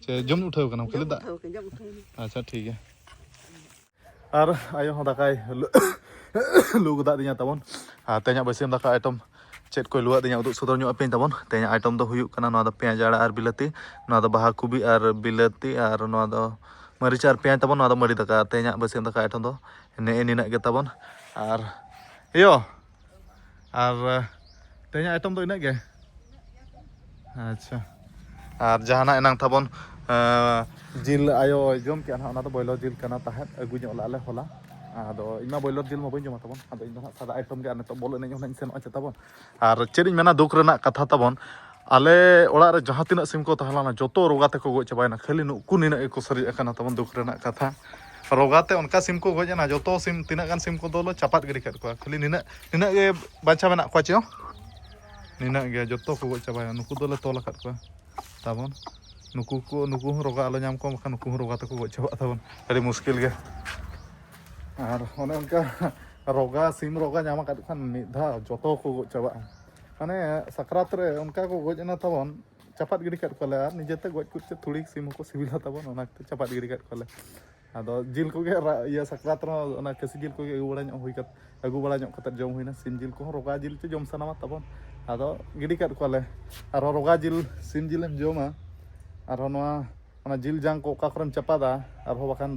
ᱪᱮ ᱡᱚᱢ ᱩᱴᱷᱟᱹᱣ ᱠᱟᱱᱟᱢ ᱠᱷᱟᱹᱞᱤ ᱡᱚᱢ ᱫᱟᱜ? ᱩᱴᱷᱟᱹᱣ ᱠᱟᱹᱱᱟᱹᱧ, ᱡᱚᱢ ᱩᱴᱷᱟᱹᱣ ᱠᱟᱹᱱᱟᱹᱧ᱾ ᱟᱪᱪᱷᱟ, ᱴᱷᱤᱠ ᱜᱮᱭᱟ᱾ ᱟᱨ ᱟᱭᱳ ᱦᱚᱸ ᱫᱟᱠᱟᱭ ᱞᱩ-, ᱞᱩ ᱜᱚᱫᱟᱜ ᱫᱤᱧᱟ ᱛᱟᱵᱚᱱ᱾ ᱟᱨ ᱛᱮᱦᱮᱧᱟᱜ ᱵᱟᱹᱥᱭᱟᱹᱢ ᱫᱟᱠᱟ item ᱪᱮᱫ ᱠᱚᱭ ᱞᱩᱣᱟᱫ ᱫᱤᱧᱟ, ᱩᱫᱩᱜ ᱥᱚᱫᱚᱨ ᱧᱚᱜ ᱟᱯᱮᱭᱟᱹᱧ ᱛᱟᱵᱚᱱ᱾ ᱛᱮᱦᱮᱧᱟᱜ item ᱫᱚ ᱦᱩᱭᱩᱜ ᱠᱟᱱᱟ, ᱱᱚᱣᱟ ᱫᱚ ᱯᱮᱸᱭᱟᱡᱽ ᱟᱲᱟᱜ ᱟᱨ ᱵᱤᱞᱟᱹᱛᱤ, ᱱᱚᱣᱟ ᱫᱚ ᱵᱟᱦᱟ ᱠᱚᱵᱤ ᱟᱨ ᱵᱤᱞᱟᱹᱛᱤ, ᱟᱨ ᱱᱚᱣᱟ ᱫᱚ ᱢᱟᱹᱨᱤᱪ ᱟᱨ ᱯᱮᱸᱭᱟᱡᱽ ᱛᱟᱵᱚᱱ, ᱱᱚᱣᱟ ᱫᱚ ᱢᱟᱹᱨᱤᱪ ᱫᱟᱠᱟ᱾ ᱛᱮᱦᱮᱧᱟᱜ ᱵᱟᱹᱥᱭᱟᱹᱢ ᱫᱟᱠᱟ item ᱫᱚ ᱱᱮᱜᱼᱮ ᱱᱤᱱᱟᱹᱜ ᱜᱮ ᱛᱟᱵᱚᱱ᱾ ᱟᱨ ᱤᱭᱳ, ᱟᱨ ᱛᱮᱦᱮᱧᱟᱜ item ᱫᱚ ᱤᱱᱟᱹᱜ ᱜᱮ᱾ ᱟᱪᱪᱷᱟ, ᱟᱨ ᱡᱟᱦᱟᱱᱟᱜ ᱮᱱᱟᱝ ᱛᱟᱵᱚᱱ ᱮᱸ, ᱡᱤᱞ ᱟᱭᱳᱭ ᱡᱚᱢ ᱠᱮᱜᱼᱟ ᱱᱟᱦᱟᱜ, ᱚᱱᱟ ᱫᱚ ᱵᱚᱭᱞᱚᱨ ᱡᱤᱞ ᱠᱟᱱᱟ ᱛᱟᱦᱮᱸᱫ, ᱟᱹᱜᱩ ᱧᱚᱜ ᱞᱮᱫᱼᱟ ᱞᱮ ᱦᱚᱞᱟ᱾ ᱟᱫᱚ ᱤᱧ ᱢᱟ ᱵᱚᱭᱞᱚᱨ ᱡᱤᱞ ᱢᱟ ᱵᱟᱹᱧ ᱡᱚᱢᱟ ᱛᱟᱵᱚᱱ, ᱟᱫᱚ ᱤᱧ ᱫᱚ ᱱᱟᱦᱟᱜ ᱥᱟᱫᱟ ᱟᱭᱴᱮᱢ ᱜᱮ, ᱟᱨ ᱱᱤᱛᱚᱜ ᱵᱚᱞ ᱮᱱᱮᱡ ᱦᱚᱸ ᱱᱟᱦᱟᱜ ᱤᱧ ᱥᱮᱱᱚᱜᱼᱟ ᱪᱮ ᱛᱟᱵᱚᱱ᱾ ᱟᱨ ᱪᱮᱫ ᱤᱧ ᱢᱮᱱᱟ, ᱫᱩᱠ ᱨᱮᱱᱟᱜ ᱠᱟᱛᱷᱟ ᱛᱟᱵᱚᱱ, ᱟᱞᱮ ᱚᱲᱟᱜ ᱨᱮ ᱡᱟᱦᱟᱸ ᱛᱤᱱᱟᱹᱜ ᱥᱤᱢ ᱠᱚ ᱛᱟᱦᱮᱸ ᱞᱮᱱᱟ, ᱡᱚᱛᱚ ᱨᱳᱜᱟ ᱛᱮᱠᱚ ᱜᱚᱡ ᱪᱟᱵᱟᱭᱮᱱᱟ᱾ ᱠᱷᱟᱹᱞᱤ ᱱᱩᱠᱩ ᱱᱤᱱᱟᱹᱜ ᱜᱮᱠᱚ ᱥᱟᱨᱮᱡ ᱟᱠᱟᱱᱟ ᱛᱟᱵᱚᱱ, ᱫᱩᱠ ᱨᱮᱱᱟᱜ ᱠᱟᱛᱷᱟ᱾ ᱨᱳᱜᱟ ᱛᱮ ᱚᱱᱠᱟ ᱥᱤᱢ ᱠᱚ ᱜᱚᱡ ᱮᱱᱟ, ᱡᱚᱛᱚ ᱥᱤᱢ, ᱛᱤᱱᱟᱹᱜ ᱜᱟᱱ ᱥᱤᱢ ᱠᱚᱫᱚ ᱞᱮ ᱪᱟᱯᱟᱫ ᱜᱤᱰᱤ ᱠᱟᱫ ᱠᱚᱣᱟ᱾ ᱠᱷᱟᱹᱞᱤ ᱱᱤᱱᱟᱹᱜ, ᱱᱤᱱᱟᱹᱜ ᱜᱮ ᱵᱟᱧᱪᱟᱣ ᱢᱮᱱᱟᱜ ᱠᱚᱣᱟ ᱪᱮ ᱦᱚᱸ᱾ ᱱᱤᱱᱟᱹᱜ ᱜᱮ, ᱡᱚᱛᱚ ᱠᱚ ᱜᱚᱡ ᱪᱟᱵᱟᱭᱮᱱᱟ᱾ ᱱᱩᱠᱩ ᱫᱚᱞᱮ ᱛᱚᱞ ᱟᱠᱟᱫ ᱠᱚᱣᱟ ᱛᱟᱵᱚᱱ᱾ ᱱᱩᱠᱩ ᱠᱚ, ᱱᱩᱠᱩ ᱦᱚᱸ ᱨᱳᱜᱟ ᱟᱞᱚ ᱧᱟᱢ ᱠᱚ, ᱵᱟᱠᱷᱟᱱ ᱱᱩᱠᱩ ᱦᱚᱸ ᱨᱳᱜᱟ ᱛᱮᱠᱚ ᱜᱚᱡ ᱪᱟᱵᱟᱜ ᱛᱟᱵᱚᱱ᱾ ᱟᱹᱰᱤ ᱢᱩᱥᱠᱤᱞ ᱜᱮ᱾ ᱟᱨ ᱚᱱᱮ ᱚᱱᱠᱟ ᱨᱳᱜᱟ, ᱥᱤᱢ ᱨᱳᱜᱟ ᱧᱟᱢ ᱟᱠᱟᱫ ᱠᱷᱟᱱ ᱢᱤᱫ ᱫᱷᱟᱣ ᱡᱚᱛᱚ ᱠᱚ ᱜᱚᱡ ᱪᱟᱵᱟᱜᱼᱟ᱾ ᱢᱟᱱᱮ ᱥᱟᱠᱨᱟᱛ ᱨᱮ ᱚᱱᱠᱟ ᱠᱚ ᱜᱚᱡ ᱮᱱᱟ ᱛᱟᱵᱚᱱ, ᱪᱟᱯᱟᱫ ᱜᱤᱰᱤ ᱠᱟᱫ ᱠᱚᱣᱟᱞᱮ᱾ ᱟᱨ ᱱᱤᱡᱮᱛᱮ ᱜᱚᱡ ᱠᱚᱛᱮ ᱛᱷᱩᱲᱤ ᱥᱤᱢ ᱦᱚᱸᱠᱚ ᱥᱤᱵᱤᱞᱟ ᱛᱟᱵᱚᱱ, ᱚᱱᱟ ᱠᱷᱟᱹᱛᱤᱨ ᱪᱟᱯᱟᱫ ᱜᱤᱰᱤ ᱠᱟᱫ ᱠᱚᱣᱟᱞᱮ᱾ ᱟᱫᱚ ᱡᱤᱞ ᱠᱚᱜᱮ ᱨᱟ-, ᱤᱭᱟᱹ, ᱥᱟᱠᱨᱟᱛ ᱨᱮᱦᱚᱸ ᱚᱱᱟ ᱠᱷᱟᱹᱥᱤ ᱡᱤᱞ ᱠᱚᱜᱮ ᱟᱹᱜᱩ ᱵᱟᱲᱟ ᱧᱚᱜ ᱦᱩᱭ ᱠᱟᱛ-, ᱟᱹᱜᱩ ᱵᱟᱲᱟ ᱧᱚᱜ ᱠᱟᱛᱮᱫ ᱡᱚᱢ ᱦᱩᱭᱱᱟ᱾ ᱥᱤᱢ ᱡᱤᱞ ᱠᱚᱦᱚᱸ, ᱨᱳᱜᱟ ᱡᱤᱞ ᱪᱚ ᱡᱚᱢ ᱥᱟᱱᱟᱣᱟ ᱛᱟᱵᱚᱱ, ᱟᱫᱚ ᱜᱤᱰᱤ ᱠᱟᱫ ᱠᱚᱣᱟᱞᱮ᱾ ᱟᱨᱦᱚᱸ ᱨᱳᱜᱟ ᱡᱤᱞ, ᱥᱤᱢ ᱡᱤᱞᱮᱢ ᱡᱚᱢᱟ, ᱟᱨᱦᱚᱸ ᱱᱚᱣᱟ, ᱚᱱᱟ ᱡᱤᱞ ᱡᱟᱝ ᱠᱚ ᱚᱠᱟ ᱠᱚᱨᱮᱢ ᱪᱟᱯᱟᱫᱟ, ᱟᱨᱦᱚᱸ ᱵᱟᱠᱷᱟᱱ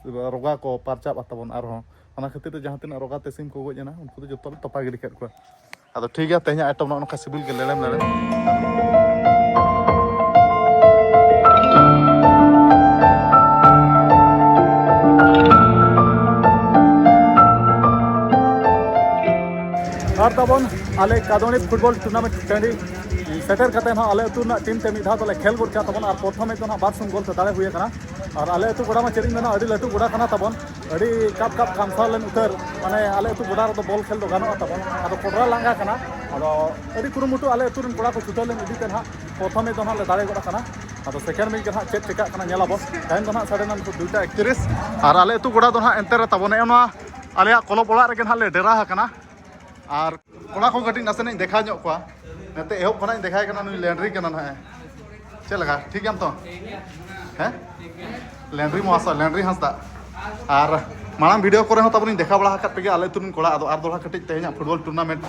ᱨᱳᱜᱟ ᱠᱚ ᱯᱟᱨᱪᱟᱜᱼᱟ ᱛᱟᱵᱚᱱ᱾ ᱟᱨᱦᱚᱸ ᱚᱱᱟ ᱠᱷᱟᱹᱛᱤᱨ ᱛᱮ ᱡᱟᱦᱟᱸ ᱛᱤᱱᱟᱹᱜ ᱨᱳᱜᱟ ᱛᱮ ᱥᱤᱢ ᱠᱚ ᱜᱚᱡ ᱮᱱᱟ, ᱩᱱᱠᱩ ᱫᱚ ᱡᱚᱛᱚ ᱞᱮ ᱛᱚᱯᱟ ᱜᱤᱰᱤ ᱠᱟᱫ ᱠᱚᱣᱟ᱾ ᱟᱫᱚ ᱴᱷᱤᱠ ᱜᱮᱭᱟ, ᱛᱮᱦᱮᱧᱟᱜ ᱟᱭᱴᱮᱢ ᱱᱚᱜᱼᱚ ᱱᱚᱝᱠᱟ ᱥᱤᱵᱤᱞ ᱜᱮ, ᱞᱮᱲᱮᱢ ᱞᱮᱲᱮᱢ᱾ ᱟᱨ ᱛᱟᱵᱚᱱ ᱟᱞᱮ ᱠᱟᱫᱚᱱᱤ ᱯᱷᱩᱴᱵᱚᱞ ᱴᱩᱨᱱᱟᱢᱮᱱᱴ ᱴᱟᱺᱰᱤ ᱥᱮᱴᱮᱨ ᱠᱟᱛᱮ ᱦᱚᱸ ᱟᱞᱮ ᱟᱹᱛᱩ ᱨᱮᱱᱟᱜ ᱴᱤᱢ ᱛᱮ ᱢᱤᱫ ᱫᱷᱟᱣ ᱫᱚᱞᱮ ᱠᱷᱮᱞ ᱜᱚᱫ ᱠᱮᱫᱟ ᱛᱟᱵᱚᱱ, ᱟᱨ ᱯᱨᱚᱛᱷᱚᱢ ᱢᱮᱪ ᱫᱚ ᱱᱟᱦᱟᱜ ᱵᱟᱨ ᱥᱩᱱ ᱜᱳᱞ ᱛᱮ ᱫᱟᱲᱮ ᱦᱩᱭ ᱟᱠᱟᱱᱟ᱾ ᱟᱨ ᱟᱞᱮ ᱟᱹᱛᱩ ᱜᱚᱰᱟ ᱢᱟ ᱪᱮᱫ ᱤᱧ ᱢᱮᱱᱟ, ᱟᱹᱰᱤ ᱞᱟᱹᱴᱩ ᱜᱚᱰᱟ ᱠᱟᱱᱟ ᱛᱟᱵᱚᱱ, ᱟᱹᱰᱤ ᱠᱟᱯ ᱠᱟᱯ ᱠᱟᱢᱥᱟᱣ ᱞᱮᱱ ᱩᱛᱟᱹᱨ᱾ ᱢᱟᱱᱮ ᱟᱞᱮ ᱟᱹᱛᱩ ᱜᱚᱰᱟ ᱨᱮᱫᱚ ᱵᱚᱞ ᱠᱷᱮᱞ ᱫᱚ ᱜᱟᱱᱚᱜᱼᱟ ᱛᱟᱵᱚᱱ, ᱟᱫᱚ ᱠᱚᱰᱨᱟ ᱞᱟᱸᱜᱟ ᱠᱟᱱᱟ᱾ ᱟᱫᱚ ᱟᱹᱰᱤ ᱠᱩᱨᱩᱢᱩᱴᱩ ᱟᱞᱮ ᱟᱹᱛᱩ ᱨᱮᱱ ᱠᱚᱲᱟ ᱠᱚ ᱪᱷᱩᱴᱟᱹᱣ ᱞᱮᱱ ᱤᱫᱤ ᱛᱮ ᱱᱟᱦᱟᱜ ᱯᱨᱚᱛᱷᱚᱢ ᱢᱮᱪ ᱫᱚ ᱱᱟᱦᱟᱜ ᱞᱮ ᱫᱟᱲᱮ ᱜᱚᱫ ᱟᱠᱟᱱᱟ᱾ ᱟᱫᱚ ᱥᱮᱠᱮᱱᱰ ᱢᱮᱪ ᱜᱮ ᱱᱟᱦᱟᱜ ᱪᱮᱫ ᱪᱮᱠᱟᱜ ᱠᱟᱱᱟ ᱧᱮᱞ ᱟᱵᱚᱱ᱾ ᱴᱟᱭᱤᱢ ᱫᱚ ᱱᱟᱦᱟᱜ ᱥᱟᱲᱮ ᱱᱚ ᱱᱤᱛᱚᱜ ᱫᱩᱭᱴᱟ ᱮᱠᱛᱤᱨᱤᱥ᱾ ᱟᱨ ᱟᱞᱮ ᱟᱹᱛᱩ ᱜᱚᱰᱟ ᱫᱚ ᱱᱟᱦᱟᱜ ᱮᱱᱛᱮ ᱨᱮ ᱛᱟᱵᱚᱱ ᱱᱚᱜᱼᱚ ᱱᱚᱣᱟ ᱟᱞᱮᱭᱟᱜ ᱠᱞᱟᱵᱽ ᱚᱲᱟᱜ ᱨᱮᱜᱮ ᱱᱟᱦᱟᱜ ᱞᱮ ᱰᱮᱨᱟ ᱟᱠᱟᱱᱟ᱾ ᱟᱨ ᱠᱚᱲᱟ ᱠᱚ ᱠᱟᱹᱴᱤᱡ ᱱᱟᱥᱮᱱᱟᱜ ᱤᱧ ᱫᱮᱠᱷᱟᱣ ᱧᱚᱜ ᱠᱚᱣᱟ᱾ ᱱᱚᱛᱮ ᱮᱦᱚᱵ ᱠᱷᱚᱱᱟᱜ ᱤᱧ ᱫᱮᱠᱷᱟᱭ ᱠᱟᱱᱟ, ᱱᱩᱭ ᱞᱮᱱᱰᱨᱤ ᱠᱟᱱᱟ ᱱᱟᱦᱟᱜ᱾ ᱪᱮᱫ ᱞᱮᱠᱟ, ᱴᱷᱤᱠ ᱜᱮᱭᱟᱢ ᱛᱚ? ᱦᱮᱸ? ᱞᱮᱱᱰᱨᱤ ᱢᱚᱦᱟᱥᱚᱭ, ᱞᱮᱱᱰᱨᱤ ᱦᱟᱸᱥᱫᱟ᱾ ᱟᱨ ᱢᱟᱲᱟᱝ ᱵᱷᱤᱰᱤᱭᱳ ᱠᱚᱨᱮ ᱦᱚᱸ ᱛᱟᱵᱚᱱᱤᱧ ᱫᱮᱠᱷᱟᱣ ᱵᱟᱲᱟ ᱟᱠᱟᱫ ᱯᱮᱜᱮ ᱟᱞᱮ ᱟᱹᱛᱩ ᱨᱮᱱ ᱠᱚᱲᱟ᱾ ᱟᱫᱚ ᱟᱨ ᱫᱚᱦᱲᱟ ᱠᱟᱹᱴᱤᱡ ᱛᱮᱦᱮᱧᱟᱜ ᱯᱷᱩᱴᱵᱚᱞ ᱴᱩᱨᱱᱟᱢᱮᱱᱴ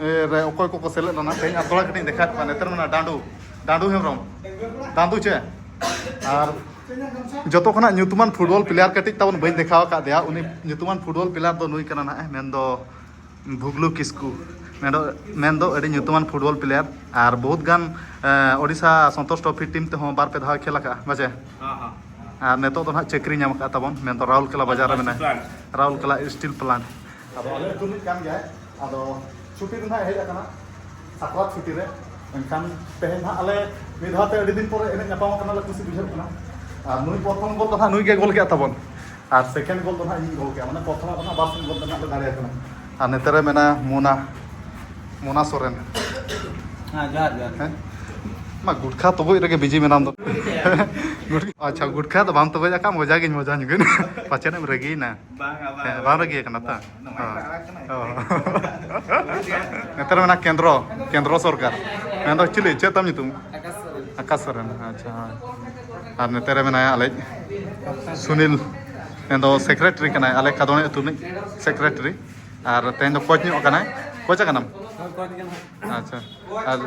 ᱨᱮ ᱚᱠᱚᱭ ᱠᱚᱠᱚ ᱥᱮᱞᱮᱫ ᱞᱮᱱᱟ, ᱛᱮᱦᱮᱧ ᱟᱨ ᱫᱚᱦᱲᱟ ᱠᱟᱹᱴᱤᱡ ᱤᱧ ᱫᱮᱠᱷᱟᱣᱮᱫ ᱠᱚᱣᱟ᱾ ᱱᱚᱛᱮ ᱨᱮ ᱢᱮᱱᱟᱜᱼᱟ ᱰᱟᱸᱰᱩ, ᱰᱟᱸᱰᱩ ᱦᱮᱢᱵᱨᱚᱢ, ᱰᱟᱸᱰᱩ ᱪᱮ? ᱟᱨ ᱡᱚᱛᱚ ᱠᱷᱚᱱᱟᱜ ᱧᱩᱛᱩᱢᱟᱱ ᱯᱷᱩᱴᱵᱚᱞ ᱯᱞᱮᱭᱟᱨ ᱠᱟᱹᱴᱤᱡ ᱛᱟᱵᱚᱱ ᱵᱟᱹᱧ ᱫᱮᱠᱷᱟᱣ ᱟᱠᱟᱫᱮᱭᱟ, ᱩᱱᱤ ᱧᱩᱛᱩᱢᱟᱱ ᱯᱷᱩᱴᱵᱚᱞ ᱯᱞᱮᱭᱟᱨ ᱫᱚ ᱱᱩᱭ ᱠᱟᱱᱟ ᱱᱟᱦᱟᱜ, ᱢᱮᱱᱫᱚ ᱵᱷᱩᱜᱽᱞᱩ ᱠᱤᱥᱠᱩ ᱢᱮᱱᱫᱚ, ᱢᱮᱱᱫᱚ ᱟᱹᱰᱤ ᱧᱩᱛᱩᱢᱟᱱ ᱯᱷᱩᱴᱵᱚᱞ ᱯᱞᱮᱭᱟᱨ, ᱟᱨ ᱵᱚᱦᱩᱛ ᱜᱟᱱ ᱮ, ᱳᱰᱤᱥᱟ ᱥᱚᱱᱛᱳᱥ ᱴᱨᱚᱯᱷᱤ ᱴᱤᱢ ᱛᱮᱦᱚᱸ ᱵᱟᱨ ᱯᱮ ᱫᱷᱟᱣ ᱠᱷᱮᱞ ᱟᱠᱟᱫᱼᱟ, ᱵᱟᱪᱮ? ᱦᱮᱸ, ᱦᱮᱸ᱾ ᱟᱨ ᱱᱤᱛᱚᱜ ᱫᱚ ᱱᱟᱦᱟᱜ ᱪᱟᱹᱠᱨᱤ ᱧᱟᱢ ᱟᱠᱟᱫ ᱛᱟᱵᱚᱱ, ᱢᱮᱱᱫᱚ ᱨᱟᱣᱩᱞᱠᱮᱞᱟ ᱵᱟᱡᱟᱨ ᱨᱮ ᱢᱮᱱᱟᱭᱟ᱾ ᱯᱞᱟᱱᱴ᱾ Rourkela steel plant. ᱟᱫᱚ ᱟᱞᱮ ᱟᱹᱛᱩ ᱨᱤᱱᱤᱡ ᱠᱟᱱ ᱜᱮᱭᱟᱭ᱾ ᱟᱫᱚ ᱪᱷᱩᱴᱤ ᱨᱮ ᱱᱟᱦᱟᱜ ᱦᱮᱡ ᱟᱠᱟᱱᱟ, ᱥᱟᱠᱨᱟᱛ ᱪᱷᱩᱴᱤ ᱨᱮ᱾ ᱢᱮᱱᱠᱷᱟᱱ ᱛᱮᱦᱮᱧ ᱱᱟᱦᱟᱜ ᱟᱞᱮ ᱢᱤᱫ ᱫᱷᱟᱣ ᱛᱮ ᱟᱹᱰᱤ ᱫᱤᱱ ᱯᱚᱨᱮ ᱮᱱᱮᱡ ᱧᱟᱯᱟᱢ ᱟᱠᱟᱱᱟ ᱞᱮ, ᱠᱩᱥᱤ ᱵᱩᱡᱷᱟᱹᱜ ᱠᱟᱱᱟ᱾ ᱟᱨ ᱱᱩᱭ ᱯᱨᱚᱛᱷᱚᱢ ᱜᱳᱞ ᱫᱚ ᱱᱟᱦᱟᱜ ᱱᱩᱭ ᱜᱮ ᱜᱳᱞ ᱠᱮᱫ ᱛᱟᱵᱚᱱ, ᱟᱨ ᱥᱮᱠᱮᱱᱰ ᱜᱳᱞ ᱫᱚ ᱱᱟᱦᱟᱜ ᱤᱧ ᱜᱳᱞ ᱠᱮᱫᱼᱟ, ᱢᱟᱱᱮ ᱯᱨᱚᱛᱷᱚᱢ ᱫᱚ ᱱᱟᱦᱟᱜ ᱵᱟᱨ ᱥᱮᱱ ᱜᱳᱞ ᱫᱚ ᱱᱟᱦᱟᱜ ᱞᱮ ᱫᱟᱲᱮ ᱟᱠᱟᱱᱟ᱾ ᱟᱨ ᱱᱚᱛᱮ ᱨᱮ ᱢᱮᱱᱟᱭᱟ ᱢᱳᱱᱟ, ᱢᱳᱱᱟ ᱥᱚᱨᱮᱱ᱾ ᱦᱮᱸ, ᱡᱚᱦᱟᱨ, ᱡᱚᱦᱟᱨ᱾ ᱦᱮᱸ? ᱢᱟ ᱜᱩᱴᱠᱷᱟ ᱛᱩᱵᱩᱡ ᱨᱮᱜᱮ ᱵᱤᱡᱤ ᱢᱮᱱᱟᱢ ᱫᱚ᱾ ᱜᱩᱴ-, ᱟᱪᱪᱷᱟ, ᱜᱩᱴᱠᱷᱟ ᱫᱚ ᱵᱟᱢ ᱛᱩᱵᱩᱡ ᱟᱠᱟᱫ, ᱢᱚᱡᱟ ᱜᱤᱧ ᱢᱚᱡᱟ ᱧᱚᱜᱤᱱ᱾ ᱯᱟᱪᱮᱫ ᱮᱢ ᱨᱟᱹᱜᱤᱭᱮᱱᱟ᱾ ᱵᱟᱝᱟ, ᱵᱟᱝᱟ, ᱦᱮᱸ, ᱵᱟᱝ ᱵᱟᱝᱟ᱾ ᱨᱟᱹᱜᱤ ᱟᱠᱟᱱᱟ ᱛᱚ? ᱵᱟᱝ, ᱱᱚᱣᱟ ᱦᱚᱸ᱾ ᱠᱚ ᱟᱲᱟᱜ ᱠᱟᱱᱟ᱾ ᱦᱚᱸ᱾ ᱱᱮᱛᱟᱨ ᱢᱮᱱᱟᱜ ᱠᱮᱱᱫᱨᱚ, ᱠᱮᱱᱫᱨᱚ ᱥᱚᱨᱠᱟᱨ᱾ ᱢᱮᱱᱫᱚ ᱪᱤᱞᱤ, ᱪᱮᱫ ᱛᱟᱢ ᱧᱩᱛᱩᱢ? ᱟᱠᱟᱥ ᱥᱚᱨᱮᱱ᱾ ᱟᱠᱟᱥ ᱥᱚᱨᱮᱱ, ᱟᱪᱪᱷᱟ, ᱦᱳᱭ᱾ ᱟᱨ ᱱᱚᱛᱮ ᱨᱮ ᱢᱮᱱᱟᱭᱟ ᱟᱞᱮ ᱥᱩᱱᱤᱞ, ᱢᱮᱱᱫᱚ ᱥᱮᱠᱨᱮᱴᱟᱨᱤ ᱠᱟᱱᱟᱭ, ᱟᱞᱮ ᱠᱟᱫᱚᱬᱮ ᱟᱹᱛᱩ ᱨᱤᱱᱤᱡ ᱥᱮᱠᱨᱮᱴᱟᱨᱤ᱾ ᱟᱨ ᱛᱮᱦᱮᱧ ᱫᱚ ᱠᱳᱪ ᱧᱚᱜ ᱠᱟᱱᱟᱭ᱾ ᱠᱳᱪ ᱟᱠᱟᱱᱟᱢ? ᱦᱳᱭ, ᱠᱳᱪ ᱠᱟᱱᱟ᱾ ᱟᱪᱪᱷᱟ᱾ ᱟᱨ,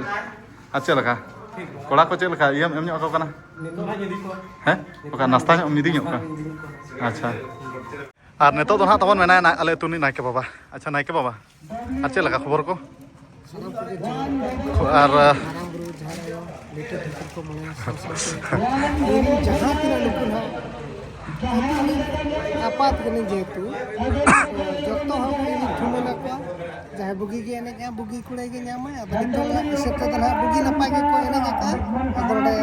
ᱟᱨ ᱪᱮᱫ ᱞᱮᱠᱟ? ᱴᱷᱤᱠ᱾ ᱠᱚᱲᱟ ᱠᱚ ᱪᱮᱫ ᱞᱮᱠᱟ? ᱤᱭᱟᱹᱢ ᱮᱢ ᱧᱚᱜ ᱟᱠᱚ ᱠᱟᱱᱟ? ᱱᱤᱛᱚᱜ ᱦᱟᱸᱜ ᱤᱫᱤ ᱠᱚᱣᱟ᱾ ᱦᱮᱸ? ᱵᱟᱠᱷᱟᱱ ᱱᱟᱥᱛᱟ ᱧᱚᱜ ᱮᱢ ᱤᱫᱤ ᱧᱚᱜ ᱠᱚᱣᱟ? ᱱᱟᱥᱛᱟ ᱤᱫᱤ ᱠᱚᱣᱟ᱾ ᱟᱪᱪᱷᱟ᱾ ᱟᱨ ᱱᱤᱛᱚᱜ ᱫᱚ ᱱᱟᱦᱟᱜ ᱛᱟᱵᱚᱱ ᱢᱮᱱᱟᱭᱟ ᱱᱟ-, ᱟᱞᱮ ᱟᱹᱛᱩ ᱨᱤᱱᱤᱡ ᱱᱟᱭᱠᱮ ᱵᱟᱵᱟ᱾ ᱟᱪᱪᱷᱟ, ᱱᱟᱭᱠᱮ ᱵᱟᱵᱟ, ᱟᱨ ᱪᱮᱫ ᱞᱮᱠᱟ ᱠᱷᱚᱵᱚᱨ ᱠᱚ? ᱥᱟᱱᱟᱢ ᱠᱚᱜᱮ ᱡᱚᱦᱟᱨ᱾ ᱟᱨ, ᱢᱟᱨᱟᱝ ᱵᱩᱨᱩ, ᱡᱟᱦᱮᱨ ᱟᱭᱳ, ᱞᱤᱴᱟᱹ ᱴᱷᱟᱹᱠᱩᱨ ᱠᱚ ᱢᱚᱬᱮ ᱦᱚᱲ ᱥᱟᱶᱛᱮ ᱤᱧ ᱡᱟᱦᱟᱸ ᱛᱤᱱᱟᱹᱜ ᱱᱩᱠᱩ ᱱᱟᱦᱟᱜ ᱟᱹᱛᱩ ᱨᱤᱱ ᱟᱯᱟᱛ ᱠᱟᱹᱱᱟᱹᱧ ᱡᱮᱦᱮᱛᱩ, ᱡᱚᱛᱚ ᱦᱚᱲ ᱜᱮ ᱤᱧ ᱛᱷᱩᱢᱟᱹᱞ ᱟᱠᱚᱣᱟ᱾ ᱡᱟᱦᱟᱸᱭ ᱵᱩᱜᱤ ᱜᱮ ᱮᱱᱮᱡᱼᱟ, ᱵᱩᱜᱤ ᱠᱩᱲᱟᱹᱭ ᱜᱮ ᱧᱟᱢᱟᱭ᱾ ᱟᱫᱚ ᱱᱤᱛᱚᱜ ᱫᱚ ᱦᱤᱥᱟᱹᱵ ᱛᱮᱫᱚ ᱱᱟᱦᱟᱜ ᱵᱩᱜᱤ ᱱᱟᱯᱟᱭ ᱜᱮᱠᱚ ᱮᱱᱮᱡ ᱟᱠᱟᱫᱼᱟ᱾ ᱟᱫᱚ ᱱᱚᱰᱮ